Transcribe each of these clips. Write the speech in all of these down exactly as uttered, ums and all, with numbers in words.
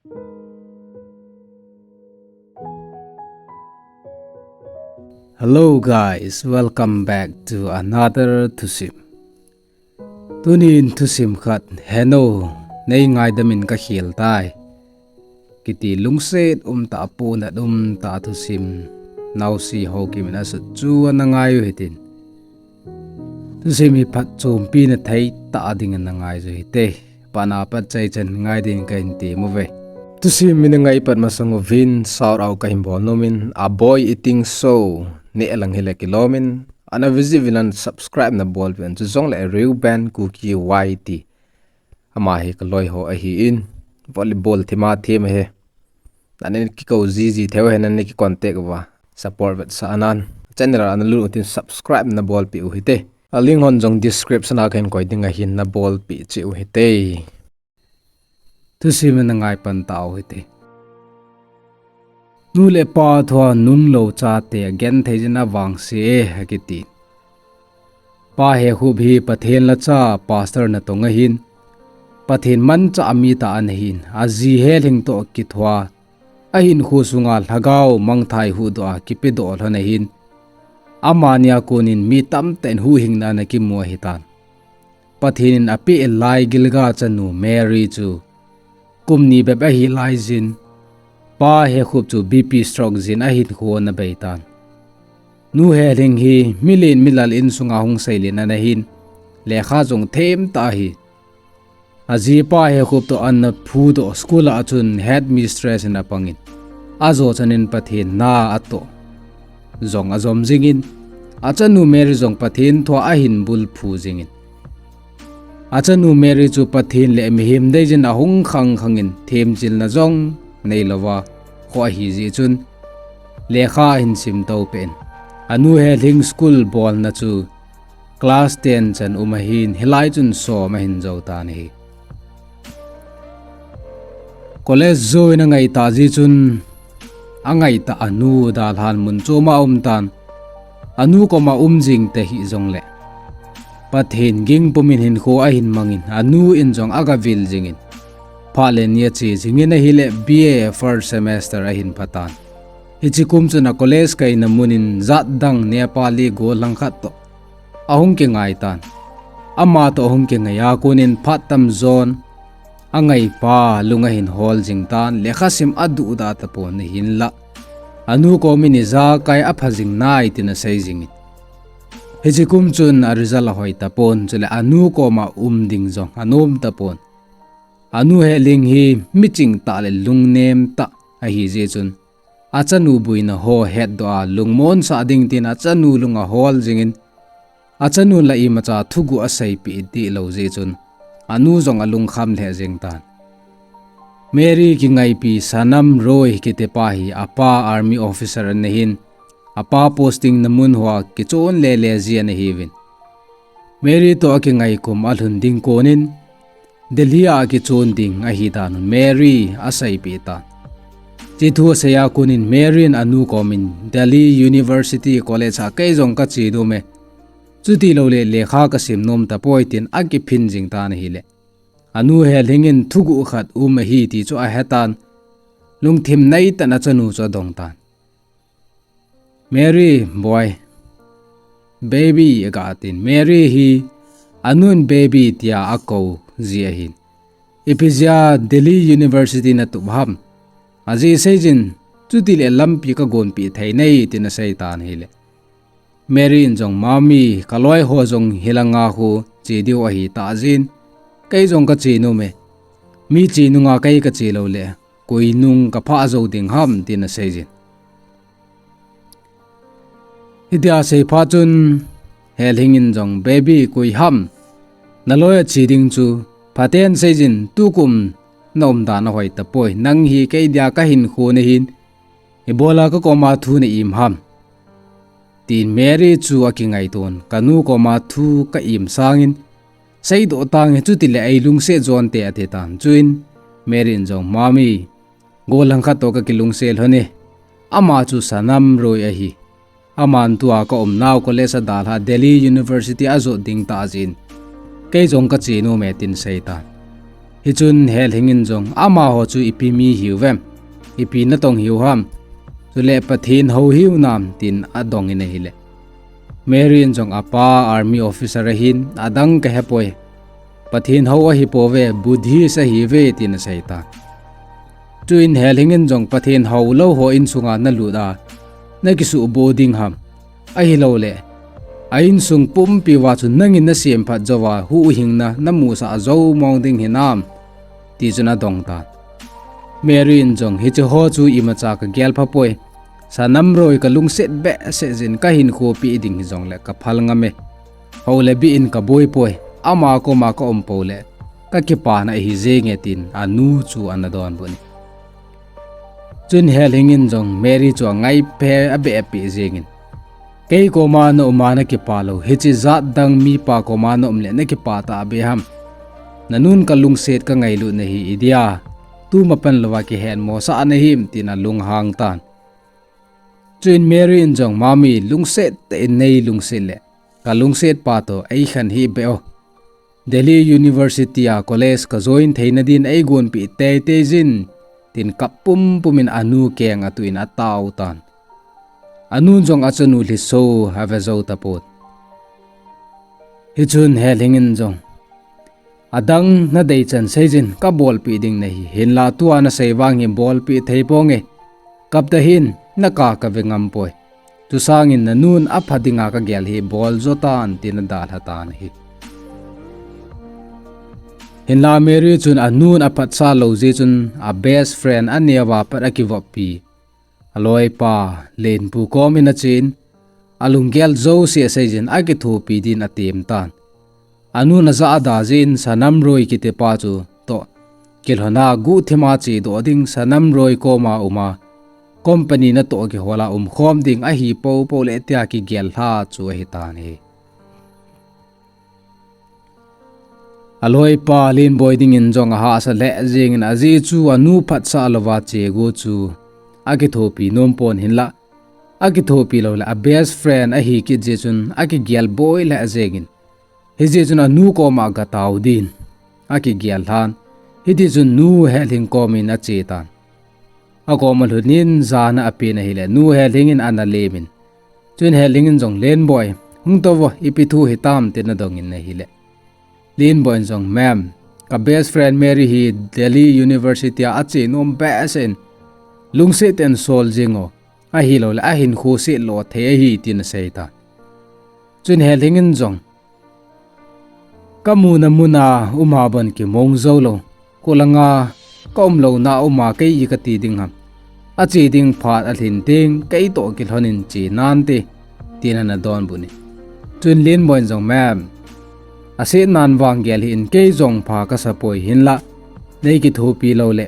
Hello guys, welcome back to another thusim. Tunin thusim khat heno, nei ngaidam in ka khel tai. Kiti lungset um tah, punat um tah thusim Naosi Haokip in asut chu ana ngai u hitin. Thusim hi phatchompi na thei tah ding in na ngai u hite. Pana pat chai chan ngai ding ka hin tem uve. Thusim hi na ngai pat masang uvin shout out ka hin bol nom in, a boy eating show neh lang hile kilom in, ana visit uvin, ana subscribe na bol uvin, chujongle Reuben Kuki Y T. Ama hi ka loi ho ahin, volleyball thima thim ahi. Nana kikou jiji thei u ahi, nana ki contact uva, support vetsah nan. Channel a na lut u tin subscribe na bolpeh u hite. A link hon jong description a ka hin koi ding ahin, na bolpeh cheh u hite. Thusim hi na ngai pan tau hite. Nu le pa thu a nunglou chate agenthei jin, avangse e, akiti. Pa Hekhup hi Pathen lacha pastor natong ahin, Pathen manchah a mi tah ana hin, aji Helhing toh kithua, ahinkho sunga lhagao mangthai huhdoh a kipedoh lhon ahin, amani a konin mi tamtah in huhhingna ana kimu ahitan. Pathen in apeh laigilga chanu Mary chu kum ni bep ahi laijin, Pa Hekhup chu B P stroke jin ahinkho ana beitan. Nu Helhing hi milen milal insunga hung seilen ana hin, lekha jong themtah ahi. Aji Pa Hekhup toh ana phudoh school a chun headmistress in apangin, ajo chanin Pathen na atoh jong ajom jingin, achanu Mary jong Pathen thua ahin bulphu jingin, achanu Mary chu Pathen le mihem deijin ahung khangkhangin, themjilna jong neilouva kho ahijeh chun, lekha ahin simtou peh in, anu Helhing school bolna chu class ten chan um ahin, hilai chun som ahin jou tan ahi. College join angaitah jeh chun, angaitah anu dalhan mun choma aumtan, anu koma um jing tahih jongle, Pathen ging pumin hinkho ahin mangin, anu in jong agavil jingin, phat le ni ache jingin ahile B A first semester ahin phatan. Hiche kum chun a college kaina munin jatdang Nepali gollhang khat toh ahung kingaitan. Ama toh ahung kingai a konin phat tamjon angaipa lung ahin hol jingtan, lekhasim aduhdah tapon ahinlah, anu komin ijakai apha jing nai tin asei jingin. Hiche kum chun a result ahoi tapon, chule anu koma um ding jong anom tapon. Anu Helhing hi miching tah le lungnem tah ahijeh chun, achanu boina ho hetdoh a lungmonsah ding tin achanu lung ahol jingin, achanun la imacha thuguh aseipeh dihlou jeh chun, anu jong alungkham lheh jengtan. Mary kingaipi Sanam Roy kitipa hi apa army officer ana hin, apa posting na mun hoa kichon lele ji ana hiuvin. Mary toh akingai kum alhun ding konin, Delhi a akichon ding ahidan un Mary aseipeh tan. Hiche thu asei a konin Mary in anu komin Delhi University College a kei jong kache nom e, chutiloule lekha kasim nom tapoi tin akiphin jingtan ahile, anu Helhing in thuguh khat um ahi ti chu ahetan, lungthim neitah in achanu chu adongtan. Mary, boy, baby, agatin. Mary hi anun baby tia akou ji ahin. Ipi jeh a Delhi University natup ham? Ajeh seijin, chutile lampi kagonpeh thei nai tin aseitan ahile, Mary in jong, Mami, kaloi ho jong hilanga khu che diu ahitah jeh in, kei jong kache nom e, mi che nunga kei kache loule, koi nung kaphah jou ding ham tin aseijin. Hitia asei phat chun Helhing in jong, Baby, koi ham naloi a che ding chu, phaten seijin, tukum na umdan ahoi tapoi, nang hi kei dia kahinkho nahin, ibola kakoma thu na-im ham? Tin Mary chu akingaiton, kanu koma thu ka-im sangin, seidoh tange, chutile eilungset jonte atitan. Chuin Mary in jong, Mami, gollhang khat toh kakilungset lhon e, ama chu Sanam Roy ahi. Aman tua kaumnau college adalhah Delhi University ajot ding tah jeh in, kei jong kache nom e tin aseitan. Hichun Helhing in jong, "Amaho chu ipi mi hiuvem? Ipi natong hiu ham? Chule Pathen hou hiu nam?" tin adong in ahile, Mary in jong, "Apa army officer ahin, adang kahepoi. Pathen hou ahipouve, Buddhist ahiuve," tin asei tan. Chuin Helhing in jong, "Pathen hou lou ho insunga nalut a, nakisuhbou ding ham? Ahilouleh a insung pumpi uva chu nangin nasemphat jouva huhhingna namusah jou mong ding hinam?" tichun adong tan. Mary in jong, "Hiche ho chu imacha kagel phapoi. Sanamroi kalungset behseh jeh in kahinkho peh ding hijongle kaphal ngam e. Hou le bih in kaboi poi. Ama koma kaum poule kakipana ahi jenge," tin anu chu ana donbut in. Chuin Helhing in jong Mary chu angaiphe abeh peh jengin, "Kei koma nauma nakipa lou, hiche jat dang mipa koma naum le nakipa tahbeh ham? Nanun kalungset kangailut nahi idia, tumapan louva kihetmosah nahim?" tin alunghang tan. Chuin Mary in jong, "Mami, lungset tah in neilungset le kalungset pa toh eikhen hih beh o. Delhi University a college kajoin theina din eigonpeh teitei jin," tin kap pumpum in anu keng atuh in atao tan. Anun jong achanu lhiso ave jou tapon. Hichun Helhing in jong, "Adang nadeichan seijin, kabolpeh ding nahi, hinla tua nasei vang hi bolpeh thei ponge. Kap tahih in, naka kave ngam poi. Chusangin nanun apha dinga kagel hi bol jo tan," tin adalha tan ahi. Hinla Mary chun anun aphatsah lou jeh chun a best friend aneo a pat akivoppi aloipa Lenpu kom in achen, alunggel jouse aseijin akithopi din atem tan. Anun ajahda jeh in Sanamroi kitipa chu toh kilhona guhthima chedoh ding, Sanamroi koma uma company natoh kihola umkhom ding ahi poupou le tia kigel lha chu ahitan ahi. Aloipa Lenboi dingin jong ahahsa lheh jengin ajeh chu anu phatsah louva chegu chu akithopi nom pon, hinlah akithopi loule a best friend ahi kit jeh chun akigel boi lheh jengin, hijeh chun anu koma gatao din akigel lhan, hitichun Nu Helhing komin ache tan. Akoma lhunin jana apen ahile Nu Helhing in ana lemin, chuin Helhing in jong, "Lenboi, hung touvo, ipi thu hitam?" tin adongin ahile, Lenboi in jong, "Ma'am, ka best friend Mary hi Delhi University a ache nom behseh in, lungset in sol jing o, ahiloule ahinkho setlo thei ahi," tin asei tan. Chuin Helhing in jong, "Kamuna muna uma bon kimong joulou, kholanga kaumlouna uma kei i kati ding ham? Ache ding phat alhin teng keitoh kilhonin che nante," tin ana donbut in. Chuin Lenboi in jong, "Ma'am, asetnan vang gel hih in, kei jong pha kasapoi, hinlah nei kithopi loule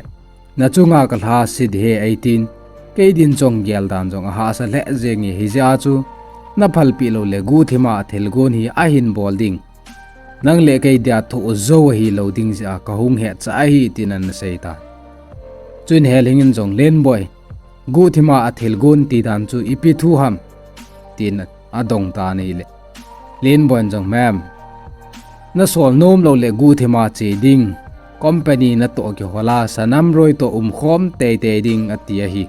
nachunga kalha se ding ahi," tin, kei din jong geldan jong ahahsa lheh jenge, hijeh a chu naphalpeh loule guhthima athilgon hi ahin bol ding, nang le kei dia thoh jou ahilou ding jeh a kahung hetsa ahi, tin ana sei tan. Chuin Helhing in jong, "Lenboi, guhthima athilgon tidan chu ipi thu ham?" tin adong tan ahile, Lenboi in jong, "Ma'am, nasol nom loule guhthima che ding, company natoh kihola Sanamroi toh umkhom teitei ding ati ahi.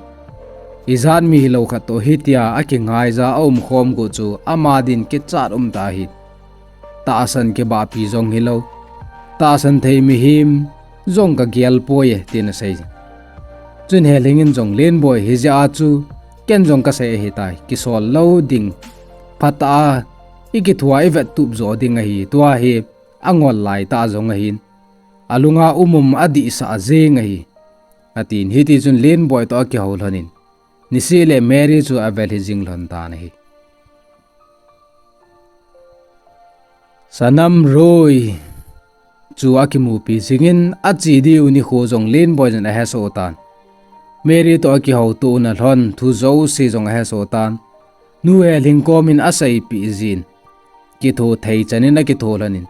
Ijat mi hilou khat toh hitia akingaija aumkhom gu chu ama din kichat umtah ahi. Tahsan kibahpi jong hilou, tahsan thei mihem jong kagel poi e," tin asei. Chuin Helhing in jong, "Lenboi, hijeh a chu ken jong kasei ahitai, kisol lou ding, phatah a ikithoa ivettup jo ding ahi, tua hi angol laitah jong ahin, alunga umum adihsah jeng ahi," atin. Hitichun Lenboi toh akihou lhonin, niseh le Mary chu avelhi jing lhon tan ahi. Sanamroi chu akimupi jingin, ache diu nikho jong Lenboi in ahesoh tan. Mary toh akihoutoh una lhon thu jouse jong ahesoh tan. Nu Helhing komin aseipeh jin, kitho thei chanin akitho lhonin,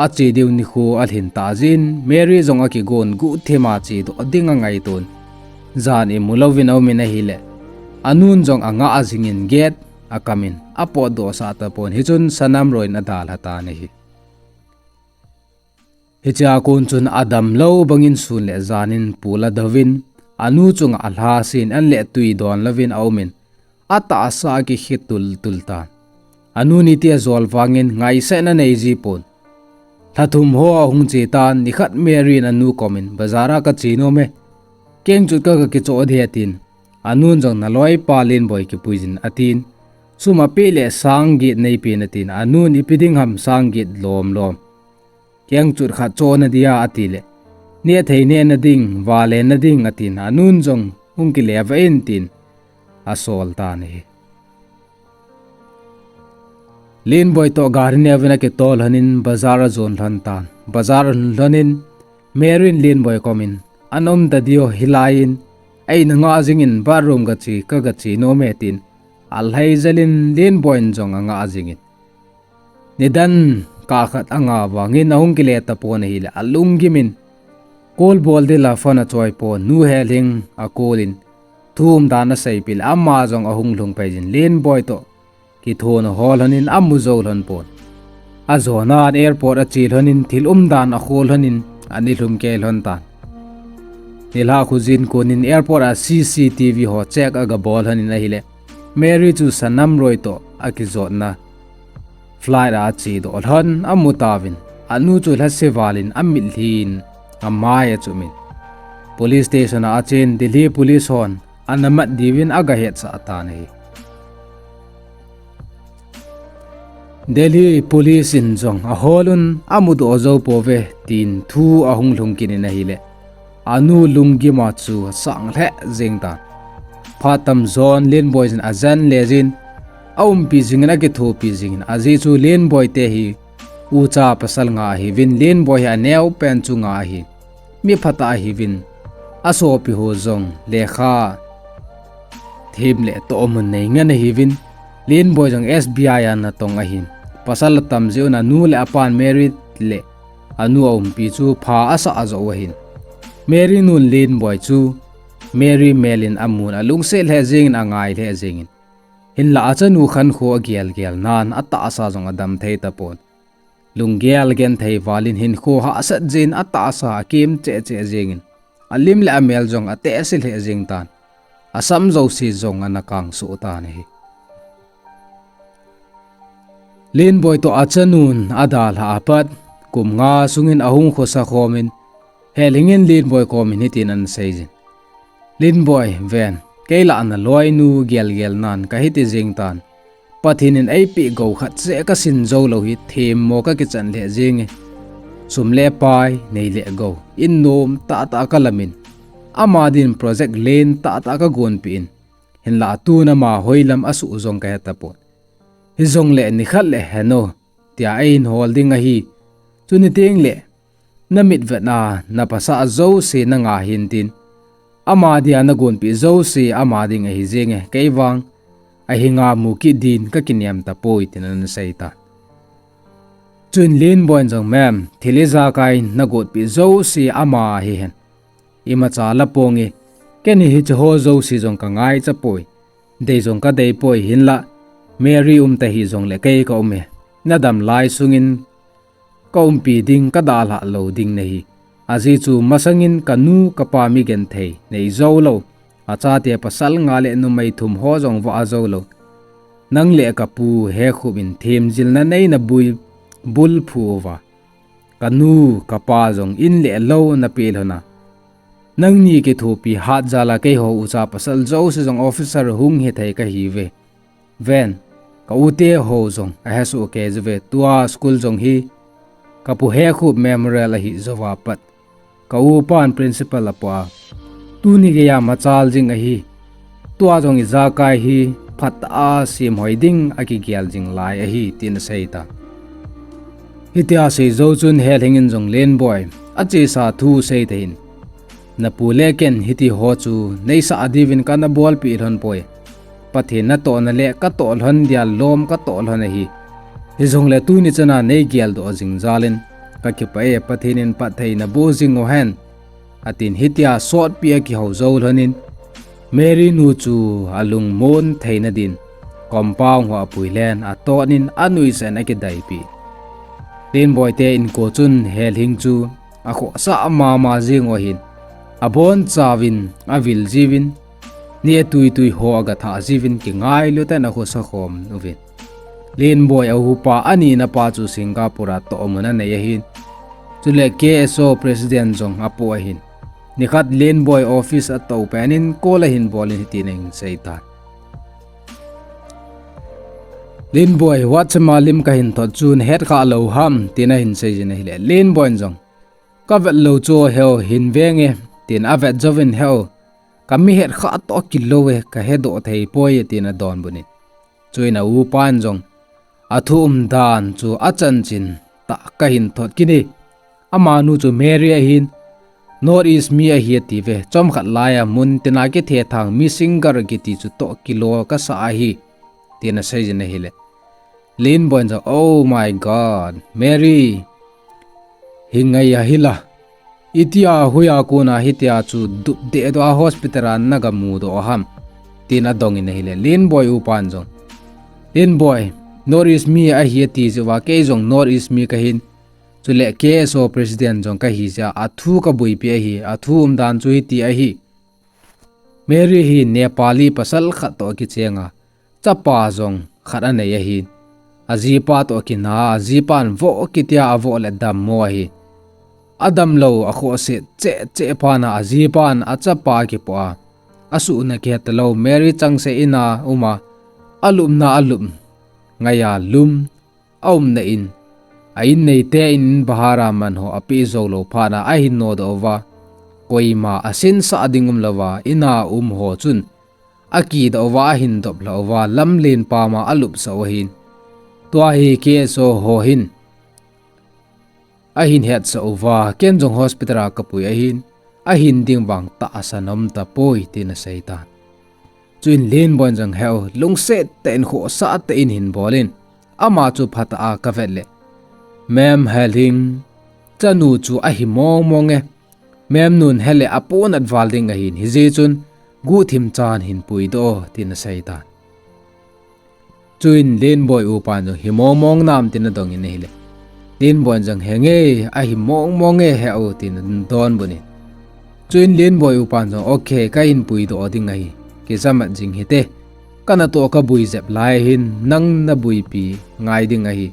ache diu nikho alhin tah jin, Mary jong akigon guhthima chedoh ding angaiton, jan imu louvin aumin ahile, anun jong angah jingin gate akamin apotdohsah tapon, hichun Sanamroi in adalha tan ahi. Hichea kon chun adamlou bangin sun le janin pul adovin, anu chunga alhasin an le tui don louvin aumin, atahsa akikhe tultul tan. Anu niti ajol vangin ngaisena neiji pon. Lha thum ho ahung che tan, nikhat Mary in anu komin, bazar a kache nom e. Kengchot ka kakichoh ding atin. Anun jong naloipa Lenboi kipuijin atin. Sum apeh le sang get neipen atin. Anun ipi ding ham sang get lomlom. Kengchot khat chohna dia atile, nehthei nehna ding, valenna ding atin. Anun jong hung kile vah in tin asol tan ahi. Lenboi toh gari neuvin akitol lhonin bazar ajon lhon tan. Bazar alhun lhonin Mary in Lenboi komin, ana um tadiu hilai in, eina ngah jingin bathroom kache, ka kache nom e tin alhaijelin Lenboi in jong angah jingin. Nidan kah khat angah vangin ahung kile tapon ahile, alunggimin call bol ding la phone achoi pon, nu Helhing akolin, thu umdan aseipeh le, ama jong ahung lhung peijin Lenboi toh kithona hol lhonin amu jou lhon pon. Ajonan airport ache lhonin thil umdan akho lhonin ana lhum kei lhon tan. Nilhah khojin konin airport a C C T V ho check agabol lhonin ahile, Mary chu sanam roi toh akijotna flight a achedoh lhon amu tauvin, anu chu lhase valin amitlhin amai achumin, police station a achen Delhi police hon ana mat diuvin agahetsah tan ahi. Delhi police in jong aholun amudoh jou pouve tin thu ahung lhung kit in ahile, anu lunggima chu asang lheh jeng tan. Phat tamjon Lenboi jin ajen le jin, aumpi jingin akithopi jingin, ajeh chu Lenboi te hi ucha pasal nga ahiuvin, Lenboi hi aneopen chu nga ahi. Mi phatah ahiuvin, asopi ho jong lekha them le tohmun nei ngen ahiuvin, Lenboi jong S B I a natong ahin, pasal atam jeh un anu le apan Mary le anu aumpi chu pha asah joh u ahin. Mary nun Lenboi chu Mary melin amun, alungset lheh jengin, angai lheh jengin, hinlah achanu khankho agelgel nan atahsa jong adam thei tapon. Lunggel genthei valin hinkho hahsat jengin atahsa akem cheh cheh jengin, alim le amel jong atehse lheh jeng tan. Asam jouse jong ana kangsoh tan ahi. Lenboi toh achanun adalhah apat, kum nga sungin ahung khosa khomin, Helhing in Lenboi komin hitin ana seijin, Lenboi, ven, kei lah naloinu gelgel nan kahiti jeng tan. Pathen in eipeh gou khat seh kasin jou lou hi themmo kakichan lheh jenge. Sum le pai, nei le gou, in nom tahtah kalamin, ama din project len tahtah kagonpeh in, hinlah tun ama hoilam asuh jong kahe tapon. Hijongle nikhat le heno, tia eihin hol ding ahi. Chuni tengle namit vetna napasah jouse nanga hin tin, ama dia nagonpeh jouse ama ding ahi jenge, kei vang ahinga mu kit din kakinem tapoi, tin ana seitan. Chuin Lenboi'n jong, ma'am, thil ijakai nagonpeh jouse ama hihen, imacha laponge, ken hicheho jouse jong kangaichapoi, dei jong kadeipoi, hinlah Mary umta hijongle kei kaume, nadam lai sungin kaumpi ding, kadalhah lou ding nahi. Ajeh chu masangin kanu kapa migenthei nei joulou, achate pasal nga le numei thum ho jong vah joulou, nang le kapu Hekhup in themjilna neina bul phu uva, kanu kapa jong in le lou napeh lhona, nangni kithopi hat jala keiho ucha pasal jouse jong officer hung hithei kahiuve. Ven, ka ute ho jong ahesoh kei jouve, tua school jong hi kapu Hekhup Memorial ahi jouva pat ka upan principal apoh a, tuni geiya machal jing ahi. Tua jong ijakai hi phatah a semhoi ding akigel jing lai ahi, tin aseitan. Hitia sei jou chun Helhing in jong, Lenboi, achesa thu seita hin. Napu le ken hitiho chu neisah diuvin kana bolpeh lhonpoi. Pathen natohna le katoh lhon dia lom katoh lhon ahi. Hijongle tuni chana neigeldoh jing jalin kakipah e, Pathen in phatthei naboh jing uhen, atin hitia sotpi akihou jou lhonin, Mary nu chu alungmon theina din compound hoa apuilen, atonin anuisat in akidaipeh. Lenboi te inko chun Helhing chu akhohsah mama jing u ahin, abonchauvin, avil jiuvin, ni atui tui ho agatha jiuvin, kingailu tah in akhosa khom uvin. Lenboi a upa anina pa chu Singapore a tohmun anei ahin, chule K S O president jong apoh ahin, nikhat Lenboi office atou pen in call ahin bol in hitin ahin seitan. Lenboi, WhatsApp a lim kahin thot chu nahet kha lou ham, tin ahin seijin ahile, Lenboi in jong, kavet lou chu heo, hin venge, tin avet jouvin, heo, kami het kha toh kilou e, kahedoh thei poi, tin adonbut in. Chuin a upan jong, athu umdan chu achanchin tah kahin thot kit e. Amanu chu Mary ahin, North East mi ahi atiuve, chomkhat laiya mun tina kithethang mi singer kiti chu toh kilou kasah ahi, tin aseijin ahile, Lenboi in jong, Oh my God, Mary, hi ngai ahila, itia hoiya kona hitia chu dupdeh doh a hospital a nagamudoh ham, tin adongin ahile, Lenboi upan jong, Lenboi, North East mi ahi ati jeh uva, kei jong North East mi kahin, chule K S O president jong kahi jeh a athu kaboipi ahi, athu umdan chu hiti ahi. Mary hi Nepali pasal khat toh kichenga, chapa jong khat anei ahin, ajipa toh kina, ajipan voh kitia avoh le dammo ahi. Adamlou, akhohse cheh cheh phatna ajipan achapa akipoh a, asuhna kihet talou Mary changseh ina uma, alupna alup, ngaiya lum, aumna in, a in neite in, in bahar a manho apeh joulou phatna ahin nodoh uva, koima asinsah ding umlouva ina umho chun akidoh uva, ahin doplhah uva, lamlen pama alupsah u ahin. Tua hi K S O ho hin ahin hetsah uva, ken jong hospital a kapui ahin, ahin ding vang tahsan aum tapoi, tin aseitan. Chuin Lenboi in jong, Heo, lungset tah in, khohsah tah in hin bol in, ama chu phatah a kavet le, Ma'am Helhing chanu chu ahi mong mong e. Ma'am nun hele aponat val ding ahin, hijeh chun guhthim chan hin puidoh, tin aseitan. Chuin Lenboi upan jong, Hi mong mong nam, tin adongin ahile, Lenboi in jong, Henge, ahi mong mong e heo, tin adonbut in. Chuin Lenboi upan jong, Okay, kahin puidoh ding ahi, kijamat jing hite, kanatoh kabui jep lai hin nang nabuipi ngai ding ahi,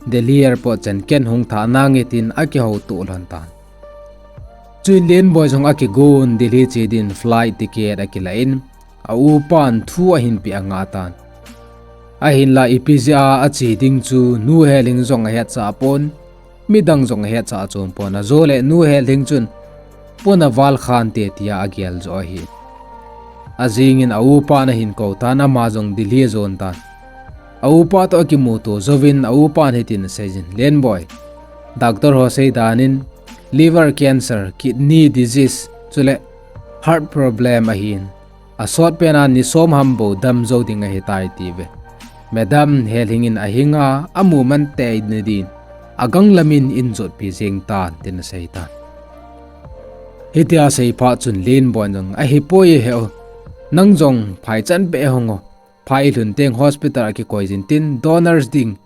Delhi airport chan ken hung thah nange, tin akihoutoh lhon tan. Chuin Lenboi jong akigon, Delhi che din flight ticket akilah in, a upan thu ahinpeh angah tan. Ahinla ipi jeh a ache ding chu Nu Helhing jong ahetsah pon, midang jong ahetsah chom pon, ajole Nu Helhing chun pona val khante tia agel joh ahi. Ajingin a upan ahin kou tan, ama jong Delhi ajon tan. A upa toh akimuto jouvin a upan hitin aseijin, Lenboi, doctor ho seidan in liver cancer, kidney disease, chule heart problem ahin, asot pena ni som ham bou dam jou ding ahitai, atiuve. Madam Helhing in ahinga amu man teina din aganglam in eijotpi jeng tan, tin aseitan. Hitia asei phat chun Lenboi in jong, Ahipoi heo, nang jong phaichan beh hung o, phai ilhun teng hospital a kikoi jin tin, donors ding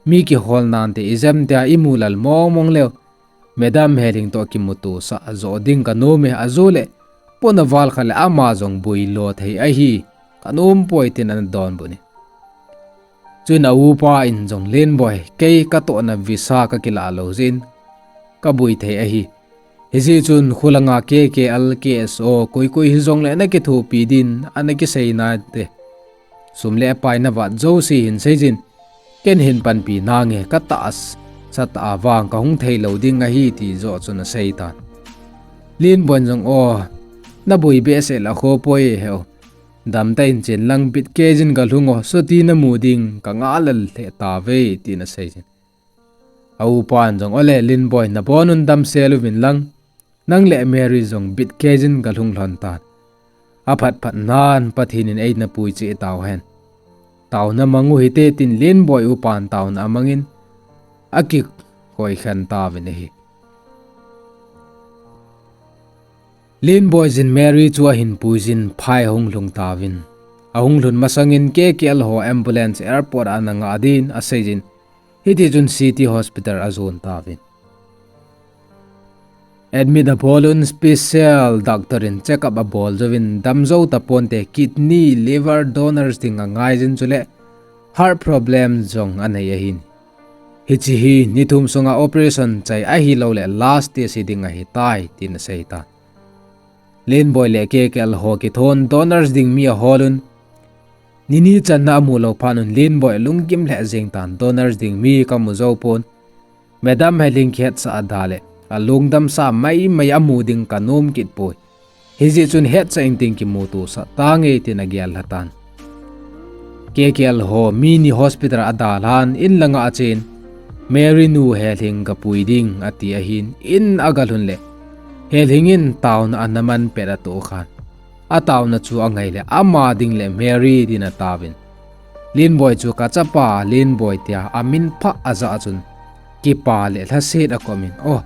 mi kihol nante ijem tia imu lal mong mong leu, Madam Helhing toh kimutosah joh ding kanom e, ajole pona val khat le ama jong builo thei ahi, kanom poi, tin ana donbut in. Chuin a upa in jong, Lenboi, kei katohna visa kakilah lou jeh in kabui thei ahi. Hijeh chun khulanga K K L, K S O, koi koi hijongle nakithopi din ana kisei nante, sum le pai navat jouse hin seijin, ken hin panpi nange, katahsa tah a vang kahung theilou ding ahi, ti joh chun aseitan. Lenboi in jong, O, naboi behseh la khopoi heo, damtah in chen lang bitkei jin galhung o, soti namu ding kangah lel lheh tauve, tin aseijin. A upan jong, Ole Lenboi, nabonun damsel uvin lang, nang le Mary jong bitkei jin galhung lhon tan. Aphat phat nan Pathen in eina pui cheh tauhen. Taona mang u hite, tin Lenboi upan taona amangin akikoi khen tauvin ahi. Lenboi jin Mary chu ahin puijin phai ahung lhung tauvin, ahung lhun masangin K K L ho ambulance airport a ana ngah din aseijin, Hiti chun City Hospital ajon tauvin. Admit abol un special doctor in check up abol jouvin damjou taponte kidney, liver donors ding angaijin chule heart problem jong anei ahin. Hiche hi nithum sunga operation chai ahilouleh last stage hi ding ahitai tin aseitan. Lenboi le Kekel ho kithon donors ding mi ahol un. Nini channa amu lou phat un Lenboi lunggim lheh jeng tan donors ding mi kamu jou pon. Madam Helhing kihetsah ada le alungdamsa maimai amu ding kanom kit poi. Hijeh chun hetsah intin kimuto sah tange tin agel lhatan. Kekel ho mi ni hospital adalhan in langa achen. Mary nu Helhing gapui ding ati ahin in agalhun le. Helhing in taona anaman pet atoh khan. Ataona chu angai le ama ding le Mary din ataovin. Lenboi chu kachapa Lenboi tia amin pha ajah chun. Kipa le lhaset akomin, o.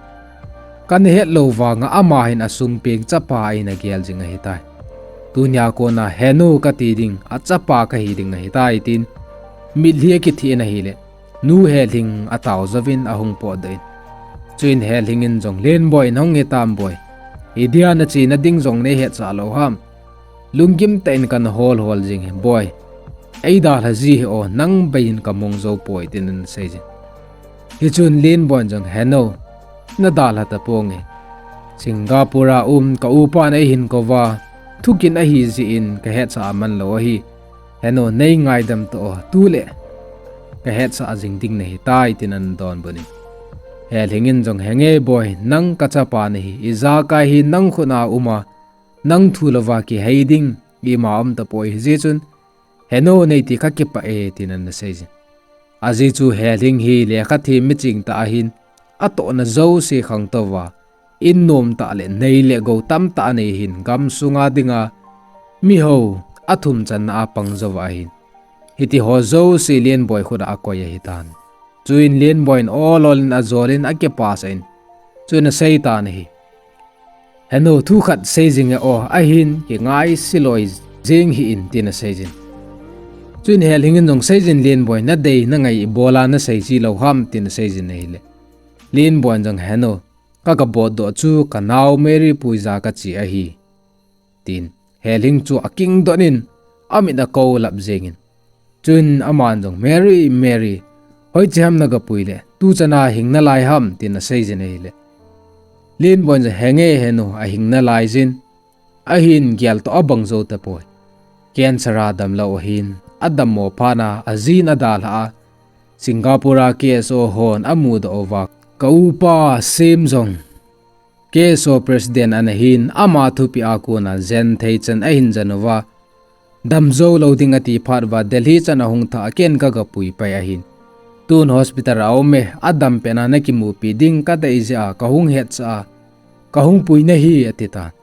Kana het lou vanga ama hin asung peng chapa in agel jing ahitai. Tunia kona Henu kati ding, achapa kahi ding ahitai tin. Mitlhi akitheh in ahile. Nu Helhing atao jouvin ahung potdoh in. Chuin Helhing in jong Lenboi nahung hitam boi. Idia nachena ding jong neihetsah lou ham. Lunggim tah in kana hol hol jing hi boi. Eidalha ji hi o nang bei in kamong jou poi tin aseijin. Hichun Lenboi in jong Henu. Nadalha taponge. Singapore a um ka upan eihin kouva. Thukin ahi jeh in kahetsah aman lou ahi. Henu neingaidam tao tule. Kahetsah jing ding nahitai tin anadonbut in. Helhing in jong henge boi nang kachapa nahi ijakai hi nang khut a uma. Nang thu louva kihei ding ima umtapoi hijeh chun. Henu neiti kakipah e tin anaseijin. Ajeh chu Helhing hi lekha them miching tah ahin. Atohna jouse khangtouva. In nomtah le nei le gou tamtah anei hin gamsunga dinga. Mihou athum channa apang jouva ahin. Hitiho jouse Lenboi khut a akoi ahitan. Chuin Lenboi in ol ol in ajol in akipasah in. Chuin aseitan ahi. Henu thukhat seijinge o ahin kingaise loi jeng hih in tin aseijin. Chuin Helhing in jong seijin Lenboi nadei nangai ibola naseiji lou ham tin aseijin ahile. Lenboi in jong Henu kagabotdoh chu kanao Mary puija kache ahi. Tin Helhing chu akingdon in amit akoulap jengin. Chuin aman jong Mary, Mary, hoiche ham nagapui le tuchana hing nalai ham tin aseijin ahile. Lenboi in jong henge Henu ahing nalaijin. Ahin gel toh abang jou tapoi. Cancer a damlou ahin adammo phat a ajin adalhah a. Singapore a KSO hon amudoh uva ka upa Sem jong KSO president anahin ama thupeh a kona jenthei chan ahin jen uva. Damjou lou ding ati phat uva Delhi chan ahung thah a ken kagapui pai ahin. Tun hospital a aume adam petna nakimupi ding kadei jeh a kahung hetsah a. Kahung pui nahi atitan.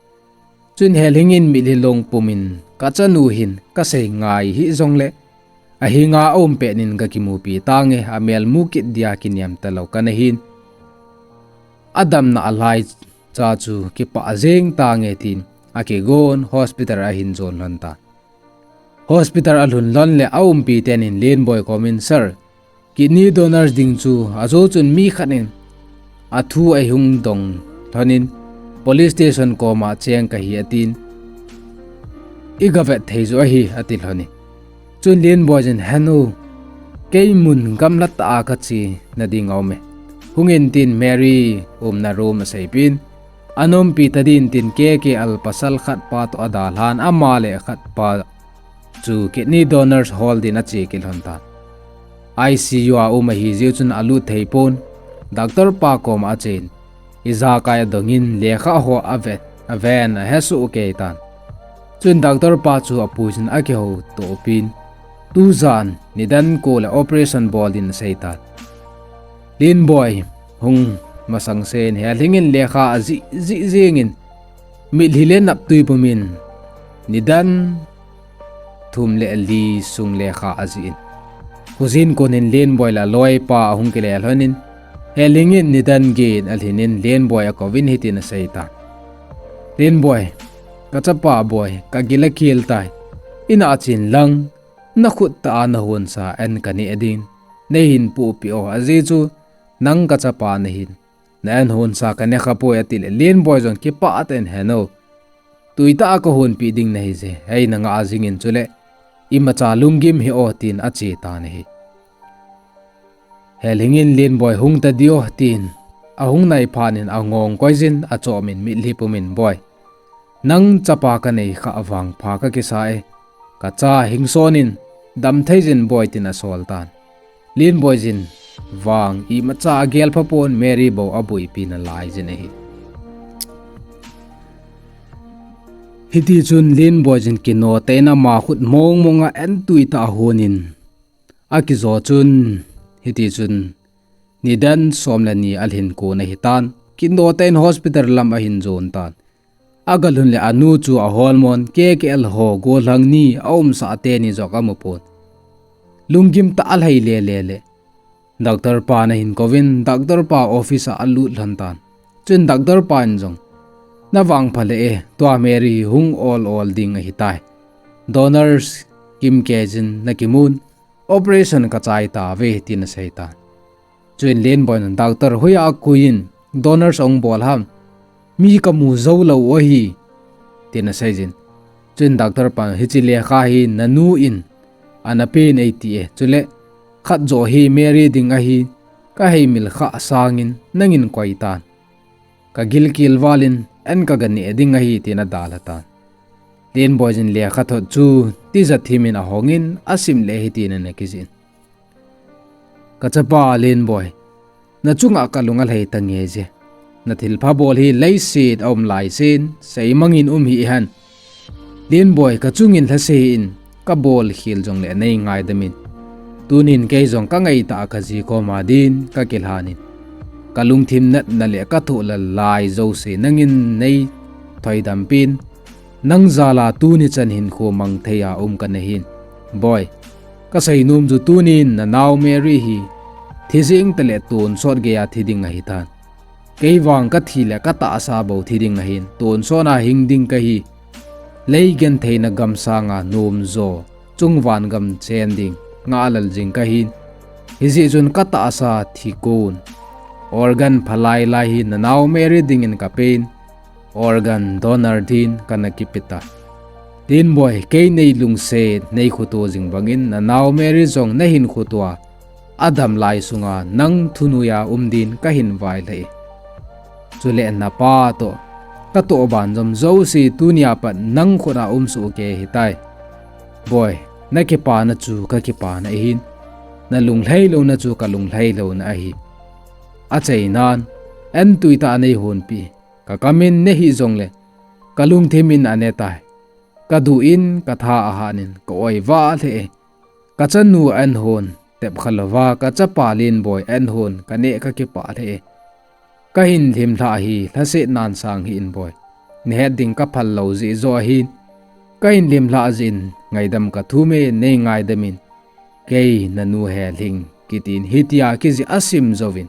Chuin Helhing in mitlhi long pumin kachanu hin kasei ngai hih jongle. Ahinga aum petnin kakimupi tange amelmu kit dia kiniam talou kanahin. Adamna alaicha chu kipah jeng tange tin akigon hospital ahin jon lhon tan. Hospital alhun lhon le aumpi tenin Lenboi komin sir. Kidney donors ding chu ajo chun mi khat in athu ahung dong lhonin police station koma cheng kahi atin. Igavet thei jo ahi ati lhonin. Chun Lenboi in Henu keimun gamla tah a kache nading aume. Hungin tin Mary umna room aseipin. Anompi tadin tin KKL pasal khatpa toh adalhan ama le khatpa chu kidney donors hol din ache kit lhon tan. ICU a um ahi jeh chun alut thei pon. Doctor pa koma achen. Ijakai adongin lekha ho aven, aven ahesoh kei tan. Chun doctor pa chu apuiyin akihouto pin. Tujan nidan ko le operation bol din aseitan. Lenboi hung masangsen Helhing in lekha ajih jih jengin mitlhi le naptui pumin nidan thum le li sung lekha ajih in. Khojin konin Lenboi le aloipa ahung kile lhonin Helhing in nidan get alhinin Lenboi akouvin hitin aseitan. Lenboi, kachapa boi, kagil akhel tai. Ina chen lang, nakhut tah a nahonsa an kaneh ding. Nei hin pohpeh o, ajeh chu nang ka chapa nahin. Na an hon sa ka ne kha poi, ati le Lenboi jong kipah tah in, Heno, tuitah a ka honpeh ding nahi je, hei na ngah jing in chule imacha lunggim hih o, tin ache tan ahi. Helhing in Lenboi hung ta diu, tin ahung nai phat in angong koi jin, achom in mitlhi pum in, Boi, nang chapa ka nei kha vang pha ka kisa e. Ka cha hing son in, dam thei jin Boi, tin asol tan. Lenboi jin vang imacha agel pha pon, Mary bou abuipi nalai jin ahi. Hiti chun Lenboi jin kino tah in ama khut mong mong a an tuitah a hon in akijo chun, hiti chun nidan som le ni alhin kon ahi tan. Kino tah in hospital lam ahin jon tan. Aga lhun le anu chu ahol mon, K K L ho gollhang ni aumsah teni jong amu pon. Lunggim tah a alhai le le le doctor pan ahin kouvin, doctor pa office a alut lhon tan. Chun doctor pan jong, Na vangpha le e, tua Mary hung ol ol ding ahi tai. Donors kimkei jin na kimun, operation ka chai tauve, tin asei tan. Chun Lenboi in, Doctor, hoiya akoi in donors ahung bol ham? Mi ka mu jou lou u ahi, tin asei jin. Chun doctor pan, Hiche lekha hi nanu in ana pen e, ati e. Chule khat jo hi Mary ding ahi, ka heimil kha sangin nangin koi tan. Ka gilkel val in an ka ga neh ding ahi, tin adalha tan. Lenboi jin lekhathot chu tija thim in ahong in asim le hitin ana kijih in, Ka chapa Lenboi, na chunga ka lung alhai tange je. Na thilpha bol hi leiset a um lai sen, seimang in um hih hen. Lenboi, ka chung in lhase hih in, ka bol khel jong le nei ngaidam in. Tunin kei jong ka ngai tah a ka ji koma din ka kilhan in, ka lungthim natna le ka thohlal lai jouse nangin nei thoidam pin. Nang jal a tuni chan hinkho mang thei a um ka na hin. Boi, ka seinom chu tunin na nao Mary hi thi jeng tah le tonsot gei a thi ding ahi tan. Kei vang ka thi le ka tahsa bou thi ding ahin, tonsot a hing ding ka hi. Lei genthei na gam sanga nom jo, chungvang gam chen ding, ngah lal jing ka hin. Hijeh chun ka tahsa thi kon organ phalai lai hi na nao Mary dingin ka pen, organ donor din ka na kipe ta. Lenboi, kei nei lungset, nei khoto jing bangin na nao Mary jong na hinkho tua, adam lai sunga nang thunui a um din ka hin vailhah e. Chule na pa toh ka toh banjom jouse tunia pat nang khut a um soh kei ahi tai. Boi, na kipana chu ka kipana ahin, na lunglhai louna chu ka lunglhai louna ahi. Achainan, an tuitah a nei honpeh, ka kam in nei hih jong le, ka lungthim in ane tai. Ka duh in ka tha ahat in ka oi vahlheh e. Ka chanu an hon tep kha louva, ka chapa Lenboi an hon ka neh ka kipah lheh e. Ka hin lhim lhah hi lhasetnan sang hih in Boi. Na het ding ka phal lou jeh joh ahin. Ka hin lhim lhah jeh in ngaidam ka thum e, nei ngaidam in. Kei na nu Helhing, kitin hitia kijih asim jouvin.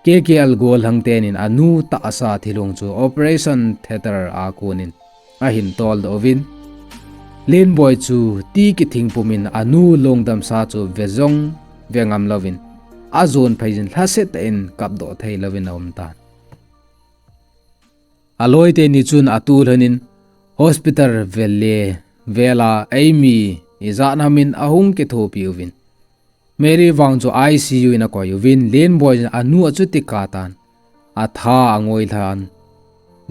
K K L gollhang tenin anu tahsa thilong chu operation theatre a konin ahin toldoh uvin. Lenboi chu ti kithing pumin anu lungdamsa chu ve jong ve ngam louvin, ajon phei jin lhasetah in kapdoh thei louvin aum tan. Aloi teni chun atu lhonin hospital vel le vel a eimi ijat ham in ahung kithopi uvin. Mary vang chu I C U in akoi uvin, Lenboi in anu achuti katan, atha angoi lhan.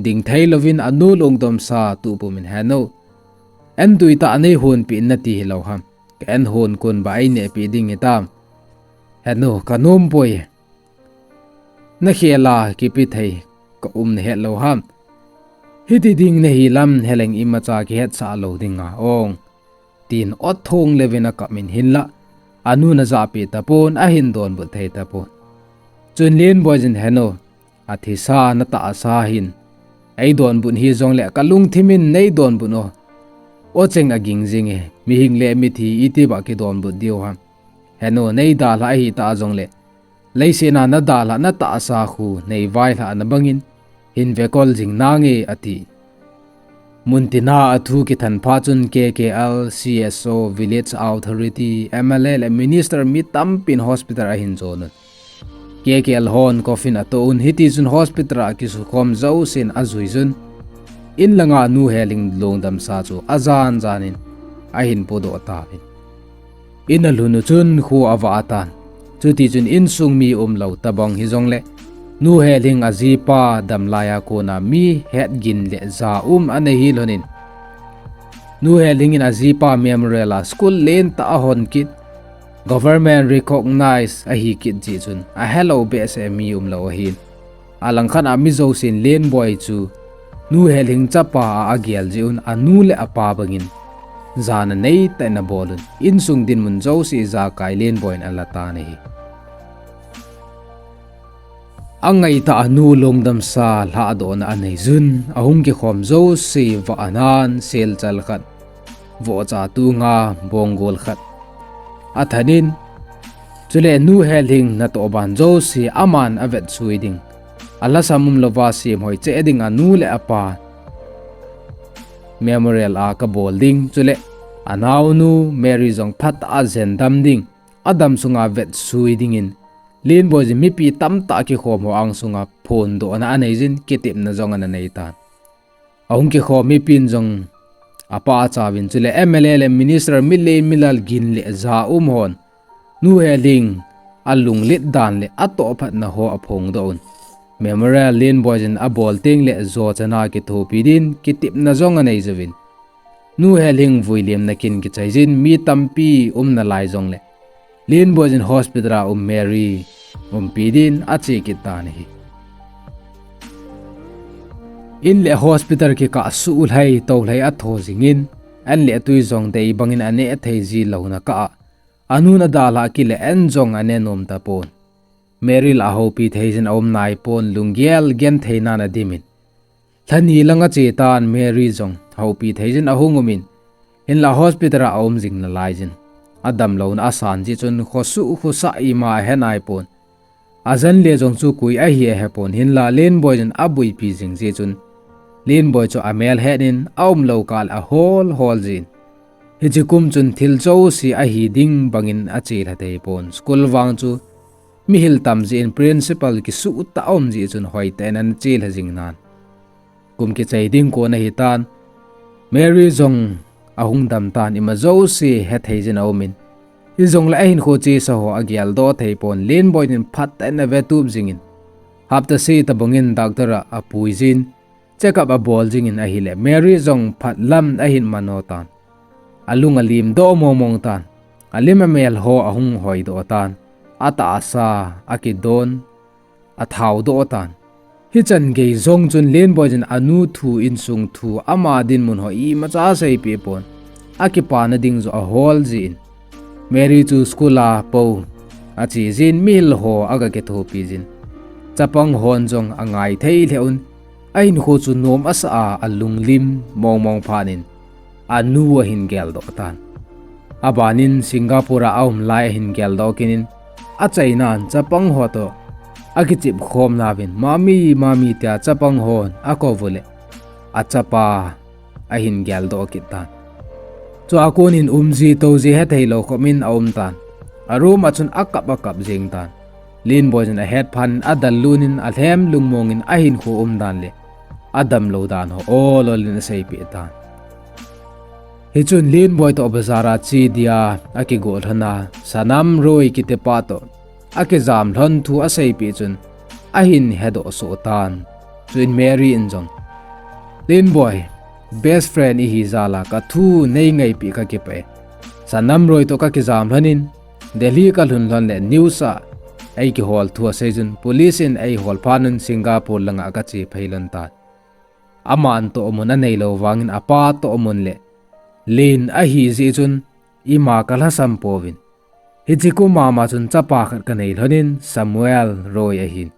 Ding thei louvin anu lungdamsa tuh pumin, Henu, an tuitah a nei honpeh in nati hilou ham? Ka an hon kon ba ei nehpeh ding hitam? Henu, ka nom poi. Na khel a kipe thei ka um na het lou ham? Hiti ding nahi lam heleng imacha kihetsah lou ding a ong. Tin ot thong leuvin akap in hinlah, anu na jahpeh tapon, ahin donbut thei tapon. Chun Lenboi in, Henu, athisa na tahsa hin ei donbut hijong le ka lungthim in nei donbut o. O cheng aging jing e, mihing le mithi iti ba kidonbut diu ham? Henu, nei dalha ahitah jong le, leiset a na dalha na tahsa khu nei vailhah na bangin hin vekol jing nange, ati. Muntina athu kithan phat chun K K L, C S O, Village Authority, M L A le Minister mi tampin hospital ahin jon un. K K L hon coffin atoh un, hiti chun hospital a kisukhom jousen ajui jun. In langa Nu Heling lungdamsa chu ajan janin ahin podoh tauvin. In alhun u chun kho avah atan. Chuti chun insung mi umlou tabang hijongle, Nu Heling ajipa damlai a kona mi hetgin le ja um anei hilhonin, Nu Heling in ajipa memorial a school lentah ahon kit, government recognize ahi kit jeh chun ahelou behseh mi umlou ahin. Alangkhat a mi jousen Lenboi chu Nu Heling chapa a agel jeh un anu le apa bangin jana neitah in abol un, insung dinmun jouse ijakai Lenboi in alatan ahi. Angaitah a nu lungdamsa lhahdohna anei jun, ahung kikhom jouse vah anan, selchal khat, vohcha tunga bonggol khat athanin, chule Nu Heling natoh ban jouse aman avetsui ding, alhasam umlouva semhoi cheh ding anu le apa memorial a kabol ding, chule anaonu Mary jong phatah a jendam ding, adam sunga vetsui dingin, Lenboi jin mipi tamtah kikhom ho angsunga phondohna anei jin, kitepna jong ana neitan. Ahung kikhom mipin jong apah achauvin, chule M L A le Minister milen milal gin le ja um hon Nu Heling alunglet dan le atohphatna ho aphongdoh un. Memorial Lenboi jin abol tengle jochana kithopi din kitepna jong anei jouvin. Nu Heling vuilemna kin kichai jin, mi tampi umna lai jongle, Lenboi jin hospital a um Mary umpi din ache kit tan ahi. In le hospital kikah suhlhai tohlhai atho jingin, an le tui jong dei bangin aneh thei ji louna kah a, anun adalhah kit le an jong aneh nom tapon. Mary la ahoupi thei jin aum naipon, lunggel genthei nan adimin. Lhani lang ache tan Mary jong houpi thei jin ahung umin, hinla hospital a aum jing nalai jin, adamlouna asan jeh chun khosuh khosah ima ahe naipon. Ajan le jong chu koi ahi ahepon, hinla Lenboi jin abuipi jing jeh chun, Lenboi chu amel hetnin aumlou kah le ahol hol jin. Hiche kum chun thil jouse ahi ding bangin achelha theipon, school vang chu mihil tam jeh in principal kisuhtah aum jeh chun hoitah in ana chelha jing nan. Kum kichai ding kon ahitan, Mary jong ahung dam tan, ima jouse hethei jin aumin, hijongle ahinkho chesa ho ageldoh theipon, Lenboi in phatah in avetup jingin, hapta seh tobangin doctor a apui jin, check up abol jingin ahile, Mary jong phatlam ahin mano tan. Alung alimdoh mongmong tan. Alim amel ho ahung hoidoh tan. Atahsa, akidon, athaodoh tan. Hichan gei jong chun Lenboi jin anu thu, insung thu, ama dinmun ho imacha aseipeh pon. Akipana ding joh ahol jeh in, Mary chu school a pou ache jin, mihil ho aga kithopi jin. Chapang hon jong angai thei lheh un, ahinkho chu nom asah a, alunglim mongmong phatnin, anu ahin geldoh tan. Abanin Singapore a aum lai ahin geldoh kit in, achainan chapang ho toh akichepkhom nauvin, mami, mami tia chapang hon akou uleh, achapa ahin geldoh kit tan. Chua konin umji touji hethei lou khomin aum tan. A room a chun akap akap jeng tan. Lenboi jin ahetphat in adalhah in alhem lungmong in ahinkho umdan le adamlou dan ho ol ol in aseipeh tan. Hichun Lenboi toh bazar a che dia akigo lhon a, Sanam Roy kitipa toh akijam lhon thu aseipeh chun ahin hedoh soh tan. Chuin Mary in jong, Lenboi, best friend ihi jal a kathu nei ngaipeh kakipah e. Sanam Roy toh kakijam lhon in, Delhi kalhun lhon le news a eikihol thu asei chun police in eihol phat un Singapore langa kache phei lhon tan. Aman tohmun aneilou vangin apa tohmun le len ahi jeh chun ima kalhasam pouvin. Hiche kum a ma chun chapa khat kanei lhon in Samuel Roy ahin.